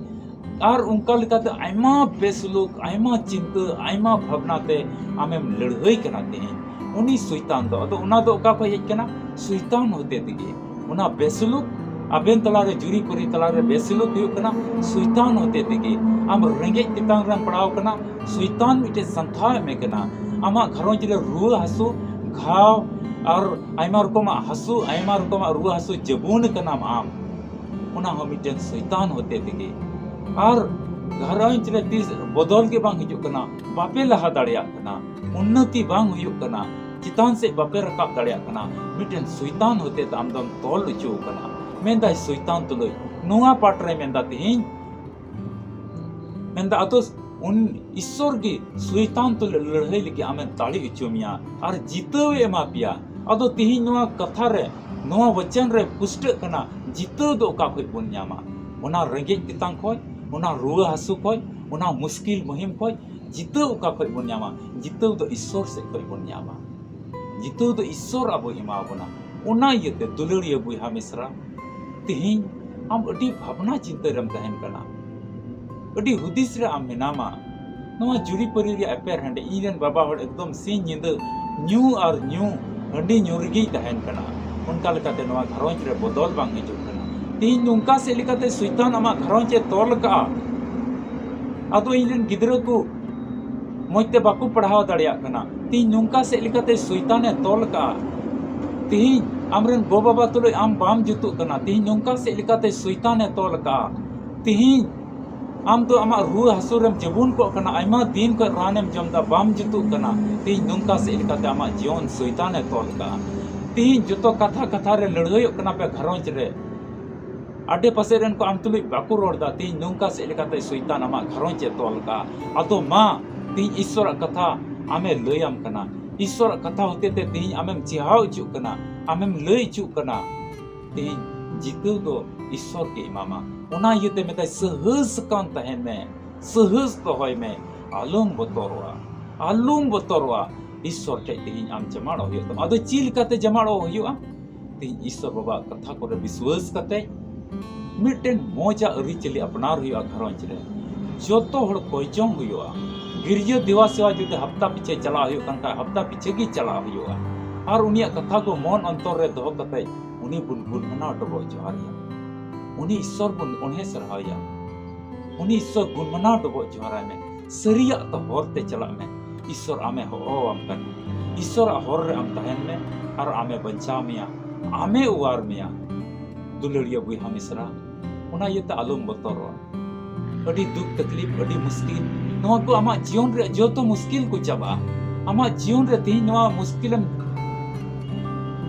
ᱟᱨ ᱚᱱᱠᱟ ᱞᱮᱠᱟᱛᱮ ᱟᱭᱢᱟ ᱵᱮᱥᱩᱞᱩᱠ, ᱟᱭᱢᱟ ᱪᱤᱱᱛᱟᱹ, ᱟᱭᱢᱟ ᱵᱷᱟᱵᱽᱱᱟ ᱛᱮ ᱟᱢᱮᱢ ᱞᱟᱹᱲᱦᱟᱹᱭ ᱠᱟᱱᱟ ᱛᱮᱦᱮᱧ᱾ ᱩᱱᱤ ᱥᱚᱭᱛᱟᱱ ᱫᱚ, ᱟᱫᱚ ᱚᱱᱟ ᱫᱚ ᱚᱠᱟ ᱠᱷᱚᱡ ᱦᱮᱡ ᱠᱟᱱᱟ? ᱥᱚᱭᱛᱟᱱ ᱦᱚᱛᱮ ᱛᱮᱜᱮ᱾ ᱚᱱᱟ ᱵᱮᱥᱩᱞᱩᱠ, ᱟᱵᱮᱱ ᱛᱟᱞᱟᱨᱮ, ᱡᱩᱨᱤ ᱯᱟᱹᱨᱤ ᱛᱟᱞᱟᱨᱮ ᱵᱮᱥᱩᱞᱩᱠ ᱦᱩᱭᱩᱜ ᱠᱟᱱᱟ ᱥᱚᱭᱛᱟᱱ ᱦᱚᱛᱮ ᱛᱮᱜᱮ᱾ ᱟᱢ ᱨᱮᱸᱜᱮᱡ ᱛᱮᱛᱟᱝ ᱨᱮᱢ ᱯᱟᱲᱟᱣ ᱠᱟᱱᱟ, ᱥᱚᱭᱛᱟᱱ ᱢᱤᱫᱴᱮᱡ ᱥᱟᱱᱛᱷᱟᱣ ᱮᱢᱮ ᱠᱟᱱᱟ᱾ ᱟᱢᱟᱜ ᱜᱷᱟᱨᱚᱸᱡᱽ ᱨᱮ ᱨᱩᱣᱟᱹ ᱦᱟᱹᱥᱩ, ᱜᱷᱟᱣ, ᱟᱨ ᱟᱭᱢᱟ ᱨᱚᱠᱚᱢᱟᱜ ᱦᱟᱹᱥᱩ, ᱟᱭᱢᱟ ᱨᱚᱠᱚᱢᱟᱜ ᱨᱩᱣᱟᱹ ᱦᱟᱹᱥᱩ ᱡᱟᱹᱵᱩᱱ ᱠᱟᱱᱟᱢ ᱟᱢ, ᱚᱱᱟ ᱦᱚᱸ ᱢᱤᱫᱴᱮᱱ ᱥᱚᱭᱛᱟᱱ ᱦᱚᱛᱮ ᱛᱮᱜᱮ᱾ ᱟᱨ ᱜᱷᱟᱨᱚᱸᱡᱽ ᱨᱮ ᱛᱤᱥ ᱵᱚᱫᱚᱞ ᱜᱮ ᱵᱟᱝ ᱦᱤᱡᱩᱜ ᱠᱟᱱᱟ, ᱵᱟᱯᱮ ᱞᱟᱦᱟ ᱫᱟᱲᱮᱭᱟᱜ ᱠᱟᱱᱟ, ᱩᱱᱱᱚᱛᱤ ᱵᱟᱝ ᱦᱩᱭᱩᱜ ᱠᱟᱱᱟ, ᱪᱮᱛᱟᱱ ᱥᱮᱫ ᱵᱟᱯᱮ ᱨᱟᱠᱟᱵ ᱫᱟᱲᱮᱭᱟᱜ ᱠᱟᱱᱟ, ᱢᱤᱫᱴᱮᱱ ᱥᱚᱭᱛᱟᱱ ᱦᱚᱛᱮ ᱛᱮ ᱟᱢ ᱫᱚᱢ ᱛᱚᱞ ᱦᱚᱪᱚ ᱟᱠᱟᱱᱟ᱾ ᱢᱮᱱᱫᱟᱭ ᱥᱚᱭᱛᱟᱱ ᱛᱩᱞᱩᱡ, ᱱᱚᱣᱟ ᱯᱟᱴ ᱨᱮ ᱢᱮᱱᱫᱟ ᱛᱮᱦᱮᱧ, ᱢᱮᱱᱫᱟ, ᱟᱫᱚ ᱩᱱ ᱤᱥᱥᱚᱨ ᱜᱮ ᱥᱚᱭᱛᱟᱱ ᱛᱩᱞᱩᱡ ᱞᱟᱹᱲᱦᱟᱹᱭ ᱞᱟᱹᱜᱤᱫ ᱟᱢᱮ ᱫᱟᱲᱮ ᱦᱚᱪᱚ ᱢᱮᱭᱟ ᱟᱨ ᱡᱤᱛᱟᱹᱣ ᱮ ᱮᱢᱟ ᱯᱮᱭᱟ᱾ ᱟᱫᱚ ᱛᱤᱦᱤᱧ ᱱᱚᱣᱟ ᱠᱟᱛᱷᱟ ᱨᱮ, ᱱᱚᱣᱟ ᱵᱚᱪᱚᱱ ᱨᱮ ᱯᱩᱥᱴᱟᱹᱜ ᱠᱟᱱᱟ, ᱡᱤᱛᱟᱹᱣ ᱫᱚ ᱚᱠᱟ ᱠᱷᱚᱡ ᱵᱚᱱ ᱧᱟᱢᱟ? ᱚᱱᱟ ᱨᱮᱸᱜᱮᱡ ᱛᱮᱛᱟᱝ ᱠᱷᱚᱡ, ᱚᱱᱟ ᱨᱩᱣᱟᱹ ᱦᱟᱹᱥᱩ ᱠᱷᱚᱡ, ᱚᱱᱟ ᱢᱩᱥᱠᱤᱞ ᱢᱩᱦᱤᱢ ᱠᱷᱚᱡ ᱡᱤᱛᱟᱹᱣ ᱚᱠᱟ ᱠᱷᱚᱡ ᱵᱚᱱ ᱧᱟᱢᱟ? ᱡᱤᱛᱟᱹᱣ ᱫᱚ ᱤᱥᱥᱚᱨ ᱥᱮᱫ ᱠᱷᱚᱡ ᱵᱚᱱ ᱧᱟᱢᱟ᱾ ᱡᱤᱛᱟᱹᱣ ᱫᱚ ᱤᱥᱥᱚᱨ ᱟᱵᱚᱭ ᱮᱢᱟ ᱵᱚᱱᱟ᱾ ᱚᱱᱟ ᱤᱭᱟᱹᱛᱮ ᱫᱩᱞᱟᱹᱲᱤᱭᱟᱹ ᱵᱚᱭᱦᱟ ᱢᱤᱥᱨᱟ, ᱛᱤᱦᱤᱧ ᱟᱢ ᱟᱹᱰᱤ ᱵᱷᱟᱵᱽᱱᱟ ᱪᱤᱱᱛᱟᱹ ᱨᱮᱢ ᱛᱟᱦᱮᱱ ᱠᱟᱱᱟ, ᱟᱹᱰᱤ ᱦᱩᱫᱤᱥ ᱨᱮ ᱟᱢ ᱢᱮᱱᱟᱢᱟ᱾ ᱱᱚᱣᱟ ᱡᱩᱨᱤᱯᱟᱹᱨᱤ ᱨᱮᱭᱟᱜ ᱮᱯᱮᱨ ᱦᱮᱸᱰᱮᱡ, ᱤᱧ ᱨᱮᱱ ᱵᱟᱵᱟ ᱦᱚᱲ ᱮᱠᱫᱚᱢ ᱥᱤᱧ ᱧᱤᱫᱟᱹ ᱧᱩ ᱟᱨ ᱧᱩ, ᱦᱟᱺᱰᱤ ᱧᱩ ᱨᱮᱜᱮᱭ ᱛᱟᱦᱮᱱ ᱠᱟᱱᱟ᱾ ᱚᱱᱠᱟ ᱞᱮᱠᱟᱛᱮ ᱱᱚᱣᱟ ᱜᱷᱟᱨᱚᱸᱡᱽ ᱨᱮ ᱵᱚᱫᱚᱞ ᱵᱟᱝ ᱦᱤᱡᱩᱜ ᱠᱟᱱᱟ᱾ ᱛᱤᱦᱤᱧ ᱱᱚᱝᱠᱟ ᱥᱮᱫ ᱞᱮᱠᱟᱛᱮ ᱥᱚᱭᱛᱟᱱ ᱟᱢᱟᱜ ᱜᱷᱟᱨᱚᱸᱡᱽ ᱮ ᱛᱚᱞ ᱠᱟᱜᱼᱟ᱾ ᱟᱫᱚ ᱤᱧ ᱨᱮᱱ ᱜᱤᱫᱽᱨᱟᱹ ᱠᱚ ᱢᱚᱡᱽ ᱛᱮ ᱵᱟᱠᱚ ᱯᱟᱲᱦᱟᱣ ᱫᱟᱲᱮᱭᱟᱜ ᱠᱟᱱᱟ᱾ ᱛᱤᱦᱤᱧ ᱱᱚᱝᱠᱟ ᱥᱮᱫ ᱞᱮᱠᱟᱛᱮ ᱥᱚᱭᱛᱟᱱ ᱮ ᱛᱚᱞ ᱠᱟᱜᱼᱟ᱾ ᱛᱤᱦᱤᱧ ᱟᱢᱨᱮᱱ ᱜᱚ ᱵᱟᱵᱟ ᱛᱩᱞᱩᱡ ᱟᱢ ᱵᱟᱢ ᱡᱩᱛᱩᱜ ᱠᱟᱱᱟ᱾ ᱛᱤᱦᱤᱧ ᱱᱚᱝᱠᱟ ᱥᱮᱫ ᱞᱮᱠᱟᱛᱮ ᱥᱚᱭᱛᱟᱱ ᱮ ᱛᱚᱞ ᱠᱟᱜᱼᱟ᱾ ᱛᱤᱦᱤᱧ ᱟᱢ ᱫᱚ ᱟᱢᱟᱜ ᱨᱩᱣᱟᱹ ᱦᱟᱹᱥᱩ ᱨᱮᱢ ᱡᱟᱹᱵᱩᱱ ᱠᱚᱜ ᱠᱟᱱᱟ, ᱟᱭᱢᱟ ᱫᱤᱱ ᱠᱷᱚᱱ ᱨᱟᱱᱮᱢ ᱡᱚᱢ ᱫᱟ, ᱵᱟᱢ ᱡᱩᱛᱩᱜ ᱠᱟᱱᱟ᱾ ᱛᱤᱦᱤᱧ ᱱᱚᱝᱠᱟ ᱥᱮᱫ ᱞᱮᱠᱟᱛᱮ ᱟᱢᱟᱜ ᱡᱤᱭᱚᱱ ᱥᱚᱭᱛᱟᱱ ᱮ ᱛᱚᱞ ᱠᱟᱜᱼᱟ᱾ ᱛᱤᱦᱤᱧ ᱡᱚᱛᱚ ᱠᱟᱛᱷᱟ ᱠᱟᱛᱷᱟ ᱨᱮ ᱞᱟᱹᱲᱦᱟᱹᱭᱚᱜ ᱠᱟᱱᱟ ᱯᱮ ᱜᱷᱟᱨᱚᱸᱡᱽ ᱨᱮ, ᱟᱰᱮ ᱯᱟᱥᱮ ᱨᱮᱱ ᱠᱚ ᱟᱢ ᱛᱩᱞᱩᱡ ᱵᱟᱠᱚ ᱨᱚᱲ ᱫᱟ᱾ ᱛᱤᱦᱤᱧ ᱱᱚᱝᱠᱟ ᱥᱮᱫ ᱞᱮᱠᱟᱛᱮ ᱥᱚᱭᱛᱟᱱ ᱟᱢᱟᱜ ᱜᱷᱟᱨᱚᱸᱡᱽ ᱮ ᱛᱚᱞ ᱠᱟᱜᱼᱟ᱾ ᱟᱫᱚ ᱢᱟ, ᱛᱤᱦᱤᱧ ᱤᱥᱥᱚᱨᱟᱜ ᱠᱟᱛᱷᱟ ᱟᱢᱮ ᱞᱟᱹᱭᱟᱢ ᱠᱟᱱᱟ, ᱤᱥᱥᱚᱨᱟᱜ ᱠᱟᱛᱷᱟ ᱦᱚᱛᱮᱛᱮ ᱛᱤᱦᱤᱧ ᱟᱢᱮᱢ ᱪᱮᱦᱟᱣ ᱦᱚᱪᱚᱜ ᱠᱟᱱᱟ, ᱟᱢᱮᱢ ᱞᱟᱹᱭ ᱦᱚᱪᱚᱜ ᱠᱟᱱᱟ᱾ ᱛᱤᱦᱤᱧ ᱡᱤᱛᱟᱹᱣ ᱫᱚ ᱤᱥᱥᱚᱨ ᱜᱮ ᱮᱢᱟᱢᱟ᱾ ᱚᱱᱟ ᱤᱭᱟᱹᱛᱮ ᱢᱮᱛᱟᱭ, ᱥᱟᱦᱟᱥ ᱠᱟᱱ ᱛᱟᱦᱮᱱ ᱢᱮ, ᱥᱟᱦᱟᱥ ᱫᱚᱦᱚᱭ ᱢᱮ, ᱟᱞᱚᱢ ᱵᱚᱛᱚᱨᱚᱜᱼᱟ, ᱟᱞᱚᱢ ᱵᱚᱛᱚᱨᱚᱜᱼᱟ᱾ ᱤᱥᱥᱚᱨ ᱴᱷᱮᱡ ᱛᱤᱦᱤᱧ ᱟᱢ ᱡᱟᱢᱟᱲᱚᱜ ᱦᱩᱭᱩᱜ ᱛᱟᱢᱟ᱾ ᱟᱫᱚ ᱪᱮᱫ ᱞᱮᱠᱟᱛᱮ ᱡᱟᱢᱟᱲᱚᱜ ᱦᱩᱭᱩᱜᱼᱟ? ᱛᱤᱦᱤᱧ ᱤᱥᱥᱚᱨ ᱵᱟᱵᱟᱣᱟᱜ ᱠᱟᱛᱷᱟ ᱠᱚᱨᱮ ᱵᱤᱥᱣᱟᱹᱥ ᱠᱟᱛᱮ ᱢᱤᱫᱴᱮᱱ ᱢᱚᱡᱟᱜ ᱟᱹᱨᱤᱪᱟᱹᱞᱤ ᱟᱯᱱᱟᱨ ᱦᱩᱭᱩᱜᱼᱟ ᱜᱷᱟᱨᱚᱸᱡᱽ ᱨᱮ᱾ ᱡᱚᱛᱚ ᱦᱚᱲ ᱠᱚᱭ ᱡᱚᱝ ᱦᱩᱭᱩᱜᱼᱟ᱾ ᱜᱤᱨᱡᱟᱹ ᱫᱮᱣᱟ ᱥᱮᱣᱟ ᱡᱩᱫᱤ ᱦᱟᱯᱛᱟ ᱯᱤᱪᱷᱟᱹ ᱪᱟᱞᱟᱜ ᱦᱩᱭᱩᱜ ᱠᱟᱱ ᱠᱷᱟᱡ, ᱦᱟᱯᱛᱟ ᱯᱤᱪᱷᱟᱹ ᱜᱮ ᱪᱟᱞᱟᱜ ᱦᱩᱭᱩᱜᱼᱟ᱾ ᱟᱨ ᱩᱱᱤᱭᱟᱜ ᱠᱟᱛᱷᱟ ᱠᱚ ᱢᱚᱱ ᱚᱱᱛᱚᱨ ᱨᱮ ᱫᱚᱦᱚ ᱠᱟᱛᱮ ᱩᱱᱤ ᱵᱚᱱ ᱜᱩᱱ ᱢᱟᱱᱟᱣ ᱰᱚᱵᱚᱜ ᱡᱚᱦᱟᱨ ᱮᱭᱟ᱾ ᱩᱱᱤ ᱤᱥᱥᱚᱨ ᱵᱚᱱ ᱚᱱᱮ ᱥᱟᱨᱦᱟᱣ ᱮᱭᱟ᱾ ᱩᱱᱤ ᱤᱥᱥᱚᱨ ᱜᱩᱱ ᱢᱟᱱᱟᱣ ᱰᱚᱵᱚᱜ ᱡᱚᱦᱟᱨᱟᱭ ᱢᱮ᱾ ᱥᱟᱹᱨᱤᱭᱟᱜ ᱛᱚ ᱦᱚᱨ ᱛᱮ ᱪᱟᱞᱟᱜ ᱢᱮ᱾ ᱤᱥᱥᱚᱨ ᱟᱢᱮ ᱦᱚᱦᱚᱣᱟᱢ ᱠᱟᱱᱟ᱾ ᱤᱥᱥᱚᱨᱟᱜ ᱦᱚᱨ ᱨᱮ ᱟᱢ ᱛᱟᱦᱮᱱ ᱢᱮ ᱟᱨ ᱟᱢᱮ ᱵᱟᱧᱪᱟᱣ ᱢᱮᱭᱟ, ᱟᱢᱮ ᱚᱣᱟᱨ ᱢᱮᱭᱟ᱾ ᱫᱩᱞᱟᱹᱲᱤᱭᱟᱹ ᱵᱚᱭᱦᱟ ᱢᱤᱥᱨᱟ, ᱚᱱᱟ ᱤᱭᱟᱹᱛᱮ ᱟᱞᱚᱢ ᱵᱚᱛᱚᱨᱚᱜᱼᱟ᱾ ᱟᱹᱰᱤ ᱫᱩᱠ ᱛᱟᱠᱞᱤᱯ, ᱟᱹᱰᱤ ᱢᱩᱥᱠᱤᱞ, ᱱᱚᱣᱟ ᱠᱚ ᱟᱢᱟᱜ ᱡᱤᱭᱚᱱ ᱨᱮᱭᱟᱜ ᱡᱚᱛᱚ ᱢᱩᱥᱠᱤᱞ ᱠᱚ ᱪᱟᱵᱟᱜᱼᱟ᱾ ᱟᱢᱟᱜ ᱡᱤᱭᱚᱱ ᱨᱮ ᱛᱤᱦᱤᱧ ᱱᱚᱣᱟ ᱢᱩᱥᱠᱤᱞᱮᱢ,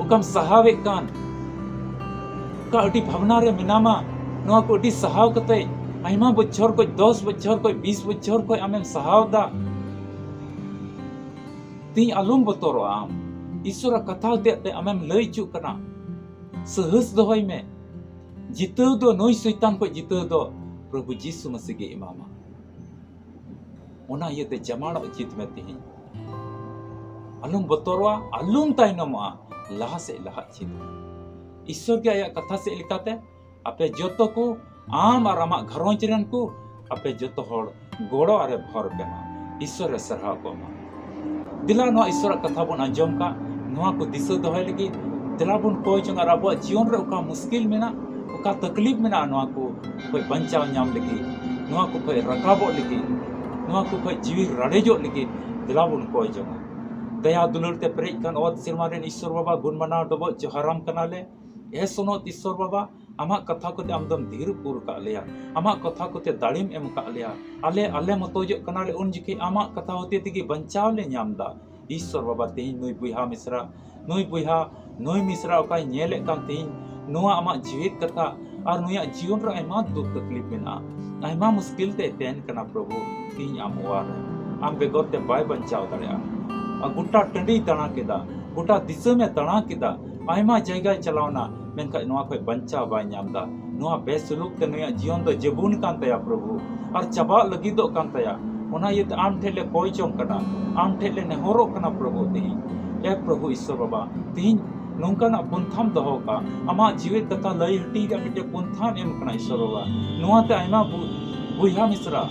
ᱚᱠᱟᱢ ᱥᱟᱦᱟᱣᱮᱫ ᱠᱟᱱ, ᱚᱠᱟ ᱟᱹᱰᱤ ᱵᱷᱟᱵᱽᱱᱟ ᱨᱮ ᱢᱮᱱᱟᱢᱟ, ᱱᱚᱣᱟ ᱠᱚ ᱟᱹᱰᱤ ᱥᱟᱦᱟᱣ ᱠᱟᱛᱮ ᱟᱭᱢᱟ ᱵᱚᱪᱷᱚᱨ ᱠᱷᱚᱡ, ᱫᱚᱥ ᱵᱚᱪᱷᱚᱨ ᱠᱷᱚᱡ, ᱵᱤᱥ ᱵᱚᱪᱷᱚᱨ ᱠᱷᱚᱡ ᱟᱢᱮᱢ ᱥᱟᱦᱟᱣ ᱫᱟ᱾ ᱛᱤᱦᱤᱧ ᱟᱞᱚᱢ ᱵᱚᱛᱚᱨᱚᱜᱼᱟ᱾ ᱟᱢ ᱤᱥᱚᱨᱟᱜ ᱠᱟᱛᱷᱟ ᱦᱚᱛᱮᱡ ᱛᱮ ᱟᱢᱮᱢ ᱞᱟᱹᱭ ᱦᱚᱪᱚᱜ ᱠᱟᱱᱟ᱾ ᱥᱟᱦᱟᱥ ᱫᱚᱦᱚᱭ ᱢᱮ᱾ ᱡᱤᱛᱟᱹᱣ ᱫᱚ ᱱᱩᱭ ᱥᱚᱭᱛᱟᱱ ᱠᱷᱚᱡ ᱡᱤᱛᱟᱹᱣ ᱫᱚ ᱯᱨᱚᱵᱷᱩ ᱡᱤᱥᱩ ᱢᱟᱥᱤ ᱜᱮ ᱮᱢᱟᱢᱟ᱾ ᱚᱱᱟ ᱤᱭᱟᱹᱛᱮ ᱡᱟᱢᱟᱲᱚᱜ ᱪᱮᱫ ᱢᱮ ᱛᱤᱦᱤᱧ᱾ ᱟᱞᱚᱢ ᱵᱚᱛᱚᱨᱚᱜᱼᱟ, ᱟᱞᱚᱢ ᱛᱟᱭᱱᱚᱢᱚᱜᱼᱟ, ᱞᱟᱦᱟ ᱥᱮᱫ ᱞᱟᱦᱟᱜ ᱪᱮᱫ ᱢᱮ᱾ ᱤᱥᱚᱨ ᱜᱮ ᱟᱭᱟᱜ ᱠᱟᱛᱷᱟ ᱥᱮᱫ ᱞᱮᱠᱟᱛᱮ ᱟᱯᱮ ᱡᱚᱛᱚ ᱠᱚ, ᱟᱢ ᱟᱨ ᱟᱢᱟᱜ ᱜᱷᱟᱨᱚᱸᱡᱽ ᱨᱮᱱ ᱠᱚ, ᱟᱯᱮ ᱡᱚᱛᱚ ᱦᱚᱲ ᱜᱚᱲᱚ ᱟᱨᱮ ᱵᱷᱚᱨ ᱯᱮ ᱢᱟ᱾ ᱤᱥᱚᱨ ᱮ ᱥᱟᱨᱦᱟᱣ ᱠᱚᱜ ᱢᱟ᱾ ᱫᱮᱞᱟ ᱱᱚᱣᱟ ᱤᱥᱚᱨᱟᱜ ᱠᱟᱛᱷᱟ ᱵᱚᱱ ᱟᱸᱡᱚᱢ ᱠᱟᱜ, ᱱᱚᱣᱟ ᱠᱚ ᱫᱤᱥᱟᱹ ᱫᱚᱦᱚᱭ ᱞᱟᱹᱜᱤᱫ ᱫᱮᱞᱟ ᱵᱚᱱ ᱠᱚᱭ ᱡᱚᱝ ᱟᱨ ᱟᱵᱚᱣᱟᱜ ᱡᱤᱭᱚᱱ ᱨᱮ ᱚᱠᱟ ᱢᱩᱥᱠᱤᱞ ᱢᱮᱱᱟᱜ, ᱚᱠᱟ ᱛᱟᱠᱞᱤᱯ ᱢᱮᱱᱟᱜᱼᱟ, ᱱᱚᱣᱟ ᱠᱚ ᱠᱷᱚᱡ ᱵᱟᱧᱪᱟᱣ ᱧᱟᱢ ᱞᱟᱹᱜᱤᱫ, ᱱᱚᱣᱟ ᱠᱚ ᱠᱷᱚᱡ ᱨᱟᱠᱟᱵᱚᱜ ᱞᱟᱹᱜᱤᱫ, ᱱᱚᱣᱟ ᱠᱚ ᱠᱷᱚᱡ ᱡᱤᱣᱤ ᱨᱟᱲᱮᱡᱚᱜ ᱞᱟᱹᱜᱤᱫ ᱫᱮᱞᱟ ᱵᱚᱱ ᱠᱚᱭ ᱡᱚᱝᱟ᱾ ᱫᱟᱭᱟ ᱫᱩᱞᱟᱹᱲ ᱛᱮ ᱯᱮᱨᱮᱡ ᱠᱟᱱ ᱚᱛ ᱥᱮᱨᱢᱟ ᱨᱮᱱ ᱤᱥᱚᱨ ᱵᱟᱵᱟ, ᱜᱩᱱ ᱢᱟᱱᱟᱣ ᱰᱚᱵᱚᱜ ᱡᱚᱦᱟᱨᱟᱢ ᱠᱟᱱᱟᱞᱮ᱾ ᱮ ᱥᱚᱱᱚᱛ ᱤᱥᱚᱨ ᱵᱟᱵᱟ, ᱟᱢᱟᱜ ᱠᱟᱛᱷᱟ ᱠᱚᱛᱮ ᱟᱢ ᱫᱚᱢ ᱫᱷᱤᱨ ᱯᱩᱨ ᱠᱟᱜ ᱞᱮᱭᱟ, ᱟᱢᱟᱜ ᱠᱟᱛᱷᱟ ᱠᱚᱛᱮ ᱫᱟᱲᱮᱢ ᱮᱢ ᱠᱟᱜ ᱞᱮᱭᱟ᱾ ᱟᱞᱮ, ᱟᱞᱮ ᱢᱚᱛᱚᱡᱚᱜ ᱠᱟᱱᱟᱞᱮ, ᱩᱱ ᱡᱚᱠᱷᱮᱡ ᱟᱢᱟᱜ ᱠᱟᱛᱷᱟ ᱦᱚᱛᱮ ᱛᱮᱜᱮ ᱵᱟᱧᱪᱟᱣ ᱞᱮ ᱧᱟᱢ ᱫᱟ᱾ ᱤᱥᱚᱨ ᱵᱟᱵᱟ, ᱛᱮᱦᱮᱧ ᱱᱩᱭ ᱵᱚᱭᱦᱟ ᱢᱤᱥᱨᱟ, ᱱᱩᱭ ᱵᱚᱭᱦᱟ, ᱱᱩᱭ ᱢᱤᱥᱨᱟ ᱚᱠᱟᱭ ᱧᱮᱞᱮᱫ ᱠᱟᱱ ᱛᱮᱦᱮᱧ, ᱱᱚᱣᱟ ᱟᱢᱟᱜ ᱡᱤᱣᱮᱫ ᱠᱟᱛᱷᱟ ᱟᱨ ᱱᱩᱭᱟᱜ ᱡᱤᱭᱚᱱ ᱨᱮ ᱟᱭᱢᱟ ᱫᱩᱠ ᱛᱟᱠᱞᱤᱯ ᱢᱮᱱᱟᱜᱼᱟ, ᱟᱭᱢᱟ ᱢᱩᱥᱠᱤᱞ ᱛᱮ ᱛᱟᱦᱮᱱ ᱠᱟᱱᱟ ᱯᱨᱚᱵᱷᱩ, ᱛᱮᱦᱮᱧ ᱟᱢ ᱚᱣᱟᱨ ᱮᱢ᱾ ᱟᱢ ᱵᱮᱜᱚᱨ ᱛᱮ ᱵᱟᱭ ᱵᱟᱧᱪᱟᱣ ᱫᱟᱲᱮᱭᱟᱜᱼᱟ᱾ ᱟᱨ ᱜᱚᱴᱟ ᱴᱟᱺᱰᱤᱭ ᱫᱟᱬᱟ ᱠᱮᱫᱟ, ᱜᱚᱴᱟ ᱫᱤᱥᱚᱢᱮ ᱫᱟᱬᱟ ᱠᱮᱫᱟ, ᱟᱭᱢᱟ ᱡᱟᱭᱜᱟᱭ ᱪᱟᱞᱟᱣᱱᱟ, ᱢᱮᱱᱠᱷᱟᱱ ᱱᱚᱣᱟ ᱠᱷᱚᱡ ᱵᱟᱧᱪᱟᱣ ᱵᱟᱭ ᱧᱟᱢ ᱫᱟ᱾ ᱱᱚᱣᱟ ᱵᱮᱥᱩᱞᱩᱠ ᱛᱮ ᱱᱩᱭᱟᱜ ᱡᱤᱭᱚᱱ ᱫᱚ ᱡᱟᱹᱵᱩᱱ ᱠᱟᱱ ᱛᱟᱭᱟ ᱯᱨᱚᱵᱷᱩ, ᱟᱨ ᱪᱟᱵᱟᱜ ᱞᱟᱹᱜᱤᱫᱚᱜ ᱠᱟᱱ ᱛᱟᱭᱟ᱾ ᱚᱱᱟ ᱤᱭᱟᱹᱛᱮ ᱟᱢ ᱴᱷᱮᱡ ᱞᱮ ᱠᱚᱭ ᱡᱚᱝ ᱠᱟᱱᱟ, ᱟᱢ ᱴᱷᱮᱡ ᱞᱮ ᱱᱮᱦᱚᱨᱚᱜ ᱠᱟᱱᱟ ᱯᱨᱚᱵᱷᱩ ᱛᱮᱦᱮᱧ᱾ ᱮ ᱯᱨᱚᱵᱷᱩ ᱤᱥᱚᱨ ᱵᱟᱵᱟ, ᱛᱮᱦᱮᱧ ᱱᱚᱝᱠᱟᱱᱟᱜ ᱯᱚᱱᱛᱷᱟᱢ ᱫᱚᱦᱚ ᱠᱟᱜᱼᱟ, ᱟᱢᱟᱜ ᱡᱤᱣᱮᱫ ᱠᱟᱛᱷᱟ ᱞᱟᱹᱭ ᱦᱟᱹᱴᱤᱧ ᱨᱮᱭᱟᱜ ᱢᱤᱫᱴᱮᱡ ᱯᱚᱱᱛᱷᱟᱢ ᱮᱢ ᱠᱟᱱᱟ ᱤᱥᱚᱨ ᱵᱟᱵᱟ᱾ ᱱᱚᱣᱟᱛᱮ ᱟᱭᱢᱟ ᱵᱚ-, ᱵᱚᱭᱦᱟ ᱢᱤᱥᱨᱟ,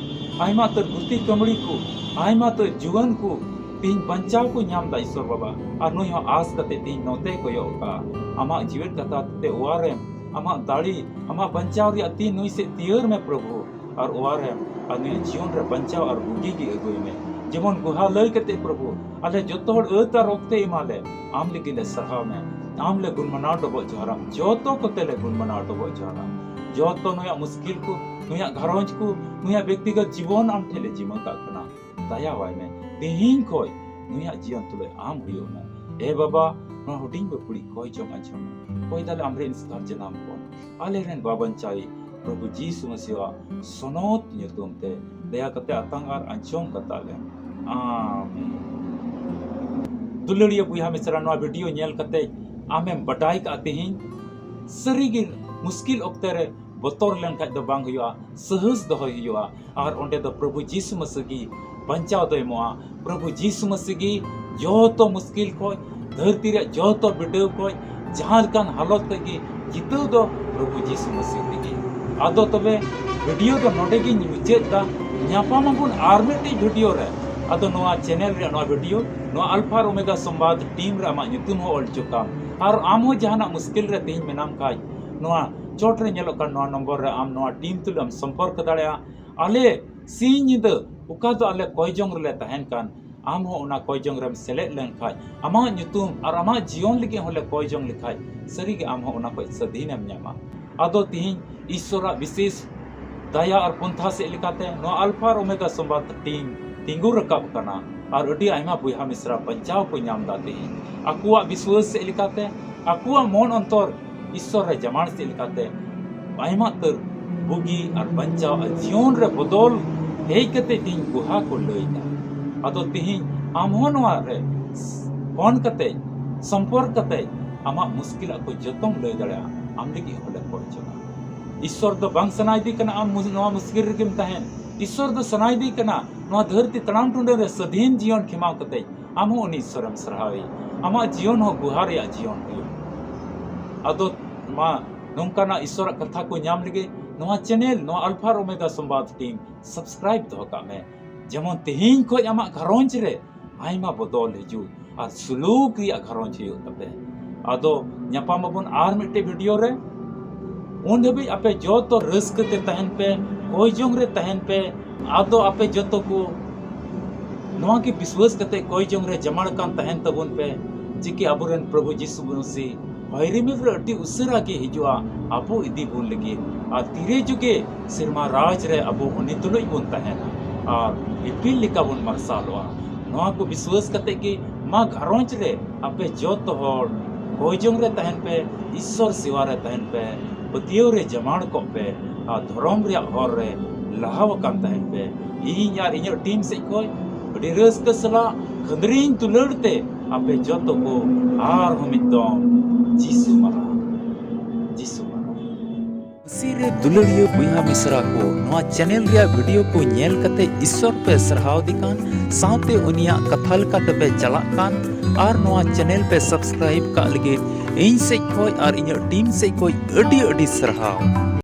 ᱟᱭᱢᱟ ᱩᱛᱟᱹᱨ ᱜᱩᱛᱤ ᱠᱟᱹᱢᱲᱤ ᱠᱚ, ᱟᱭᱢᱟ ᱩᱛᱟᱹᱨ ᱡᱩᱣᱟᱹᱱ ᱠᱚ ᱛᱮᱦᱮᱧ ᱵᱟᱧᱪᱟᱣ ᱠᱚ ᱧᱟᱢ ᱫᱟ ᱤᱥᱚᱨ ᱵᱟᱵᱟ᱾ ᱟᱨ ᱱᱩᱭ ᱦᱚᱸ ᱟᱥ ᱠᱟᱛᱮ ᱛᱮᱦᱮᱧ ᱱᱚᱛᱮᱭ ᱠᱚᱭᱚᱜ ᱠᱟᱜᱼᱟ᱾ ᱟᱢᱟᱜ ᱡᱤᱣᱮᱫ ᱠᱟᱛᱷᱟ ᱛᱮ ᱚᱣᱟᱨᱮᱢ, ᱟᱢᱟᱜ ᱫᱟᱲᱮ, ᱟᱢᱟᱜ ᱵᱟᱧᱪᱟᱣ ᱨᱮᱭᱟᱜ ᱛᱤ ᱱᱩᱭ ᱥᱮᱫ ᱛᱤᱭᱟᱹᱨ ᱢᱮ ᱯᱨᱚᱵᱷᱩ, ᱟᱨ ᱚᱣᱟᱨᱮᱢ, ᱟᱨ ᱱᱩᱭᱟᱜ ᱡᱤᱭᱚᱱ ᱨᱮ ᱵᱟᱧᱪᱟᱣ ᱟᱨ ᱵᱩᱜᱤ ᱜᱮ ᱟᱹᱜᱩᱭ ᱢᱮ᱾ ᱡᱮᱢᱚᱱ ᱜᱩᱦᱟ ᱞᱟᱹᱭ ᱠᱟᱛᱮ ᱯᱨᱚᱵᱷᱩ, ᱟᱞᱮ ᱡᱚᱛᱚ ᱦᱚᱲ ᱟᱹᱛ ᱟᱨ ᱚᱠᱛᱮ ᱮᱢᱟ ᱞᱮ, ᱟᱢ ᱞᱟᱹᱜᱤᱫ ᱞᱮ ᱥᱟᱨᱦᱟᱣ ᱢᱮ, ᱟᱢ ᱞᱮ ᱜᱩᱱ ᱢᱟᱱᱟᱣ ᱰᱚᱵᱚᱜ ᱡᱚᱦᱟᱨᱟᱢ, ᱡᱚᱛᱚ ᱠᱚᱛᱮ ᱞᱮ ᱜᱩᱱ ᱢᱟᱱᱟᱣ ᱰᱚᱵᱚᱜ ᱡᱚᱦᱟᱨᱟᱢ᱾ ᱡᱚᱛᱚ ᱱᱩᱭᱟᱜ ᱢᱩᱥᱠᱤᱞ ᱠᱚ, ᱱᱩᱭᱟᱜ ᱜᱷᱟᱨᱚᱸᱡᱽ ᱠᱚ, ᱱᱩᱭᱟᱜ ᱵᱮᱠᱛᱤᱜᱚᱛ ᱡᱤᱵᱚᱱ ᱟᱢ ᱴᱷᱮᱱ ᱞᱮ ᱡᱤᱢᱟᱹ ᱠᱟᱜ ᱠᱟᱱᱟ᱾ ᱫᱟᱭᱟᱣᱟᱭ ᱢᱮ, ᱛᱮᱦᱮᱧ ᱠᱷᱚᱡ ᱱᱩᱭᱟᱜ ᱡᱤᱭᱚᱱ ᱛᱩᱞᱩᱡ ᱟᱢ ᱦᱩᱭᱩᱜ ᱢᱮ᱾ ᱮ ᱵᱟᱵᱟ, ᱱᱚᱣᱟ ᱦᱩᱰᱤᱧ ᱵᱟᱹᱯᱲᱤ ᱠᱚᱭ ᱡᱚᱝ ᱟᱸᱡᱚᱢ ᱢᱮ᱾ ᱠᱚᱭ ᱫᱟᱞᱮ ᱟᱢᱨᱮᱱ ᱮᱥᱠᱟᱨ ᱡᱟᱱᱟᱢ ᱠᱚ, ᱟᱞᱮᱨᱮᱱ ᱵᱟᱵᱟᱧᱪᱟᱨᱤ, ᱯᱨᱚᱵᱷᱩ ᱡᱤᱥᱩ ᱢᱟᱹᱥᱤᱦᱟᱜ ᱥᱚᱱᱚᱛ ᱧᱩᱛᱩᱢ ᱛᱮ ᱫᱟᱭᱟ ᱠᱟᱛᱮ ᱟᱛᱟᱝ ᱟᱨ ᱟᱸᱡᱚᱢ ᱠᱟᱛᱟ ᱞᱮᱢ᱾ ᱟᱢᱮᱱ᱾ ᱫᱩᱞᱟᱹᱲᱤᱭᱟᱹ ᱵᱚᱭᱦᱟ ᱢᱤᱥᱨᱟ, ᱱᱚᱣᱟ ᱵᱷᱤᱰᱤᱭᱳ ᱧᱮᱞ ᱠᱟᱛᱮ ᱟᱢᱮᱢ ᱵᱟᱰᱟᱭ ᱠᱟᱜᱼᱟ ᱛᱮᱦᱮᱧ ᱥᱟᱹᱨᱤᱜᱮ ᱢᱩᱥᱠᱤᱞ ᱚᱠᱛᱮ ᱨᱮ ᱵᱚᱛᱚᱨ ᱞᱮᱱᱠᱷᱟᱡ ᱫᱚ ᱵᱟᱝ ᱦᱩᱭᱩᱜᱼᱟ, ᱥᱟᱦᱟᱥ ᱫᱚᱦᱚᱭ ᱦᱩᱭᱩᱜᱼᱟ᱾ ᱟᱨ ᱚᱸᱰᱮ ᱫᱚ ᱯᱨᱚᱵᱷᱩ ᱡᱤᱥᱩ ᱢᱟᱹᱥᱤ ᱜᱮ ᱵᱟᱧᱪᱟᱣ ᱫᱚᱭ ᱮᱢᱚᱜᱼᱟ᱾ ᱯᱨᱚᱵᱷᱩ ᱡᱤᱥᱩ ᱢᱟᱹᱥᱤ ᱜᱮ ᱡᱚᱛᱚ ᱢᱩᱥᱠᱤᱞ ᱠᱷᱚᱡ, ᱫᱷᱟᱹᱨᱛᱤ ᱨᱮᱭᱟᱜ ᱡᱚᱛᱚ ᱵᱤᱰᱟᱹᱣ ᱠᱷᱚᱡ, ᱡᱟᱦᱟᱸ ᱞᱮᱠᱟᱱ ᱦᱟᱞᱚᱛ ᱠᱷᱚᱡ ᱜᱮ ᱡᱤᱛᱟᱹᱣ ᱫᱚ ᱯᱨᱚᱵᱷᱩ ᱡᱤᱥᱩ ᱢᱟᱹᱥᱤ ᱛᱮᱜᱮ᱾ ᱟᱫᱚ ᱛᱚᱵᱮ ᱵᱷᱤᱰᱤᱭᱳ ᱫᱚ ᱱᱚᱰᱮ ᱜᱤᱧ ᱢᱩᱪᱟᱹᱫ ᱫᱟ᱾ ᱧᱟᱯᱟᱢ ᱟᱵᱚᱱ ᱟᱨ ᱢᱤᱫᱴᱤᱡ ᱵᱷᱤᱰᱤᱭᱳ ᱨᱮ᱾ ᱟᱫᱚ ᱱᱚᱣᱟ ᱪᱮᱱᱮᱞ ᱨᱮᱭᱟᱜ ᱱᱚᱣᱟ ᱵᱷᱤᱰᱤᱭᱳ, ᱱᱚᱣᱟ ᱟᱞᱯᱷᱟ ᱟᱨ ᱳᱢᱮᱜᱟ ᱥᱚᱢᱵᱟᱫ ᱴᱤᱢ ᱨᱮ ᱟᱢᱟᱜ ᱧᱩᱛᱩᱢ ᱦᱚᱸ ᱚᱞ ᱦᱚᱪᱚ ᱠᱟᱢ᱾ ᱟᱨ ᱟᱢ ᱦᱚᱸ ᱡᱟᱦᱟᱱᱟᱜ ᱢᱩᱥᱠᱤᱞ ᱨᱮ ᱛᱮᱦᱮᱧ ᱢᱮᱱᱟᱢ ᱠᱷᱟᱡ, ᱱᱚᱣᱟ ᱪᱚᱴ ᱨᱮ ᱧᱮᱞᱚᱜ ᱠᱟᱱ ᱱᱚᱣᱟ ᱱᱚᱢᱵᱚᱨ ᱨᱮ ᱟᱢ ᱱᱚᱣᱟ ᱴᱤᱢ ᱛᱩᱞᱩᱡ ᱮᱢ ᱥᱚᱢᱯᱚᱨᱠ ᱫᱟᱲᱮᱭᱟᱜᱼᱟ᱾ ᱟᱞᱮ ᱥᱤᱧ ᱧᱤᱫᱟᱹ ᱚᱠᱟ ᱫᱚ ᱟᱞᱮ ᱠᱚᱭ ᱡᱚᱝ ᱨᱮᱞᱮ ᱛᱟᱦᱮᱱ ᱠᱟᱱ, ᱟᱢ ᱦᱚᱸ ᱚᱱᱟ ᱠᱚᱭ ᱡᱚᱝ ᱨᱮᱢ ᱥᱮᱞᱮᱫ ᱞᱮᱱᱠᱷᱟᱡ, ᱟᱢᱟᱜ ᱧᱩᱛᱩᱢ ᱟᱨ ᱟᱢᱟᱜ ᱡᱤᱭᱚᱱ ᱞᱟᱹᱜᱤᱫ ᱦᱚᱸᱞᱮ ᱠᱚᱭ ᱡᱚᱝ ᱞᱮᱠᱷᱟᱡ, ᱥᱟᱹᱨᱤᱜᱮ ᱟᱢ ᱦᱚᱸ ᱚᱱᱟ ᱠᱷᱚᱡ ᱥᱟᱹᱫᱷᱤᱱᱮᱢ ᱧᱟᱢᱟ᱾ ᱟᱫᱚ ᱛᱤᱦᱤᱧ ᱤᱥᱥᱚᱨᱟᱜ ᱵᱤᱥᱮᱥ ᱫᱟᱭᱟ ᱟᱨ ᱯᱚᱱᱛᱷᱟ ᱥᱮᱫ ᱞᱮᱠᱟᱛᱮ ᱱᱚᱣᱟ ᱟᱞᱯᱷᱟ ᱟᱨ ᱳᱢᱮᱜᱟ ᱥᱚᱢᱵᱟᱫ ᱴᱤᱢ ᱛᱤᱸᱜᱩ ᱨᱟᱠᱟᱵ ᱠᱟᱱᱟ ᱟᱨ ᱟᱹᱰᱤ ᱟᱭᱢᱟ ᱵᱚᱭᱦᱟ ᱢᱤᱥᱨᱟ ᱵᱟᱧᱪᱟᱣ ᱠᱚ ᱧᱟᱢ ᱫᱟ᱾ ᱛᱤᱦᱤᱧ ᱟᱠᱚᱣᱟᱜ ᱵᱤᱥᱣᱟᱹᱥ ᱥᱮᱫ ᱞᱮᱠᱟᱛᱮ, ᱟᱠᱚᱣᱟᱜ ᱢᱚᱱ ᱚᱱᱛᱚᱨ ᱤᱥᱥᱚᱨ ᱨᱮ ᱡᱟᱢᱟᱲ ᱥᱮᱫ ᱞᱮᱠᱟᱛᱮ ᱟᱭᱢᱟ ᱩᱛᱟᱹᱨ ᱵᱩᱜᱤ ᱟᱨ ᱵᱟᱧᱪᱟᱣ ᱟᱨ ᱡᱤᱭᱚᱱ ᱨᱮ ᱵᱚᱫᱚᱞ ᱦᱮᱡ ᱠᱟᱛᱮ ᱛᱤᱦᱤᱧ ᱜᱩᱦᱟ ᱠᱚ ᱞᱟᱹᱭ ᱫᱟ᱾ ᱟᱫᱚ ᱛᱤᱦᱤᱧ ᱟᱢ ᱦᱚᱸ ᱱᱚᱣᱟ ᱨᱮ ᱯᱷᱳᱱ ᱠᱟᱛᱮ, ᱥᱚᱢᱯᱚᱨᱠ ᱠᱟᱛᱮ ᱟᱢᱟᱜ ᱢᱩᱥᱠᱤᱞᱟᱜ ᱠᱚ ᱡᱚᱛᱚᱢ ᱞᱟᱹᱭ ᱫᱟᱲᱮᱭᱟᱜᱼᱟ᱾ ᱟᱢ ᱞᱟᱹᱜᱤᱫ ᱦᱚᱸᱞᱮ ᱠᱚᱭ ᱡᱚᱝᱟ᱾ ᱤᱥᱥᱚᱨ ᱫᱚ ᱵᱟᱝ ᱥᱟᱱᱟᱭᱮᱫᱮ ᱠᱟᱱᱟ ᱟᱢ ᱢᱩ-, ᱱᱚᱣᱟ ᱢᱩᱥᱠᱤᱞ ᱨᱮᱜᱮᱢ ᱛᱟᱦᱮᱱ᱾ ᱤᱥᱥᱚᱨ ᱫᱚ ᱥᱟᱱᱟᱭᱮᱫᱮ ᱠᱟᱱᱟ ᱱᱚᱣᱟ ᱫᱷᱟᱹᱨᱛᱤ ᱛᱟᱲᱟᱢ ᱴᱩᱰᱟᱹ ᱨᱮ ᱥᱟᱹᱫᱷᱤᱱ ᱡᱤᱭᱚᱱ ᱠᱷᱮᱢᱟᱣ ᱠᱟᱛᱮ ᱟᱢ ᱦᱚᱸ ᱩᱱᱤ ᱤᱥᱥᱚᱨᱮᱢ ᱥᱟᱨᱦᱟᱣᱮ᱾ ᱟᱢᱟᱜ ᱡᱤᱭᱚᱱ ᱦᱚᱸ ᱜᱩᱦᱟ ᱨᱮᱭᱟᱜ ᱡᱤᱭᱚᱱ ᱦᱩᱭᱩᱜ᱾ ᱟᱫᱚ ᱢᱟ, ᱱᱚᱝᱠᱟᱱᱟᱜ ᱤᱥᱥᱚᱨᱟᱜ ᱠᱟᱛᱷᱟ ᱠᱚ ᱧᱟᱢ ᱞᱟᱹᱜᱤᱫ ᱱᱚᱣᱟ ᱪᱮᱱᱮᱞ, ᱱᱚᱣᱟ ᱟᱞᱯᱷᱟ ᱟᱨ ᱳᱢᱮᱜᱟ ᱥᱚᱢᱵᱟᱫ ᱴᱤᱢ subscribe ᱫᱚᱦᱚ ᱠᱟᱜ ᱢᱮ᱾ ᱡᱮᱢᱚᱱ ᱛᱮᱦᱮᱧ ᱠᱷᱚᱡ ᱟᱢᱟᱜ ᱜᱷᱟᱨᱚᱸᱡᱽ ᱨᱮ ᱟᱭᱢᱟ ᱵᱚᱫᱚᱞ ᱦᱤᱡᱩᱜ ᱟᱨ ᱥᱩᱞᱩᱠ ᱨᱮᱭᱟᱜ ᱜᱷᱟᱨᱚᱸᱡᱽ ᱦᱩᱭᱩᱜ ᱛᱟᱯᱮ᱾ ᱟᱫᱚ ᱧᱟᱯᱟᱢ ᱟᱵᱚᱱ ᱟᱨ ᱢᱤᱫᱴᱮᱡ ᱵᱷᱤᱰᱤᱭᱳ ᱨᱮ᱾ ᱩᱱ ᱫᱷᱟᱹᱵᱤᱡ ᱟᱯᱮ ᱡᱚᱛᱚ ᱨᱟᱹᱥᱠᱟᱹ ᱛᱮ ᱛᱟᱦᱮᱱ ᱯᱮ, ᱠᱚᱭ ᱡᱚᱝ ᱨᱮ ᱛᱟᱦᱮᱱ ᱯᱮ᱾ ᱟᱫᱚ ᱟᱯᱮ ᱡᱚᱛᱚ ᱠᱚ ᱱᱚᱣᱟ ᱜᱮ ᱵᱤᱥᱣᱟᱹᱥ ᱠᱟᱛᱮ ᱠᱚᱭ ᱡᱚᱝ ᱨᱮ ᱡᱟᱢᱟᱲ ᱠᱟᱱ ᱛᱟᱦᱮᱱ ᱛᱟᱵᱚᱱ ᱯᱮ, ᱪᱤᱠᱟᱹ ᱟᱵᱚᱨᱮᱱ ᱯᱨᱚᱵᱷᱩ ᱡᱤᱥᱩ ᱢᱟᱹᱥᱤ ᱦᱚᱭ ᱨᱤᱢᱤᱞ ᱨᱮ ᱟᱹᱰᱤ ᱩᱥᱟᱹᱨᱟ ᱜᱮ ᱦᱤᱡᱩᱜᱼᱟ, ᱟᱵᱚ ᱤᱫᱤ ᱵᱚᱱ ᱞᱟᱹᱜᱤᱫ᱾ ᱟᱨ ᱛᱤᱨᱮ ᱡᱩᱜᱮ ᱥᱮᱨᱢᱟ ᱨᱟᱡᱽ ᱨᱮ ᱟᱵᱚ ᱩᱱᱤ ᱛᱩᱞᱩᱡ ᱵᱚᱱ ᱛᱟᱦᱮᱱᱟ ᱟᱨ ᱤᱯᱤᱞ ᱞᱮᱠᱟ ᱵᱚᱱ ᱢᱟᱨᱥᱟᱞᱚᱜᱼᱟ᱾ ᱱᱚᱣᱟ ᱠᱚ ᱵᱤᱥᱣᱟᱹᱥ ᱠᱟᱛᱮ ᱜᱮ ᱢᱟ ᱜᱷᱟᱨᱚᱸᱡᱽ ᱨᱮ ᱟᱯᱮ ᱡᱚᱛᱚ ᱦᱚᱲ ᱠᱚᱭ ᱡᱚᱝ ᱨᱮ ᱛᱟᱦᱮᱱ ᱯᱮ, ᱤᱥᱥᱚᱨ ᱥᱮᱣᱟ ᱨᱮ ᱛᱟᱦᱮᱱ ᱯᱮ, ᱯᱟᱹᱛᱭᱟᱹᱣ ᱨᱮ ᱡᱟᱢᱟᱲ ᱠᱚᱜ ᱯᱮ᱾ ᱟᱨ ᱫᱷᱚᱨᱚᱢ ᱨᱮᱭᱟᱜ ᱦᱚᱨ ᱨᱮ ᱞᱟᱦᱟ ᱟᱠᱟᱱ ᱛᱟᱦᱮᱱ ᱯᱮ᱾ ᱤᱧ ᱟᱨ ᱤᱧᱟᱹᱜ ᱴᱤᱢ ᱥᱮᱫ ᱠᱷᱚᱱ ᱟᱹᱰᱤ ᱨᱟᱹᱥᱠᱟᱹ ᱥᱟᱞᱟᱜ ᱠᱷᱟᱹᱫᱽᱨᱤᱧ ᱫᱩᱞᱟᱹᱲ ᱛᱮ ᱟᱯᱮ ᱡᱚᱛᱚ ᱠᱚ ᱟᱨᱦᱚᱸ ᱢᱤᱫ ᱫᱚᱢ ᱡᱤᱥᱩ ᱢᱟᱨᱟᱝ, ᱡᱤᱥᱩ ᱢᱟᱨᱟᱝ᱾ ᱢᱟᱹᱥᱤ ᱨᱮ ᱫᱩᱞᱟᱹᱲᱤᱭᱟᱹ ᱵᱚᱭᱦᱟ ᱢᱤᱥᱨᱟ ᱠᱚ, ᱱᱚᱣᱟ ᱪᱮᱱᱮᱞ ᱨᱮᱭᱟᱜ ᱵᱷᱤᱰᱤᱭᱳ ᱠᱚ ᱧᱮᱞ ᱠᱟᱛᱮ ᱤᱥᱥᱚᱨ ᱯᱮ ᱥᱟᱨᱦᱟᱣ ᱫᱮ ᱠᱟᱱ, ᱥᱟᱶᱛᱮ ᱩᱱᱤᱭᱟᱜ ᱠᱟᱛᱷᱟ ᱞᱮᱠᱟ ᱛᱮᱯᱮ ᱪᱟᱞᱟᱜ ᱠᱟᱱ, ᱟᱨ ᱱᱚᱣᱟ ᱪᱮᱱᱮᱞ ᱯᱮ ᱥᱟᱵᱥᱠᱨᱟᱭᱤᱵ ᱠᱟᱜ ᱞᱟᱹᱜᱤᱫ ᱤᱧ ᱥᱮᱫ ᱠᱷᱚᱱ ᱟᱨ ᱤᱧᱟᱹᱜ ᱴᱤᱢ ᱥᱮᱫ ᱠᱷᱚᱱ ᱟᱹᱰᱤ ᱟᱹᱰᱤ ᱥᱟᱨᱦᱟᱣ᱾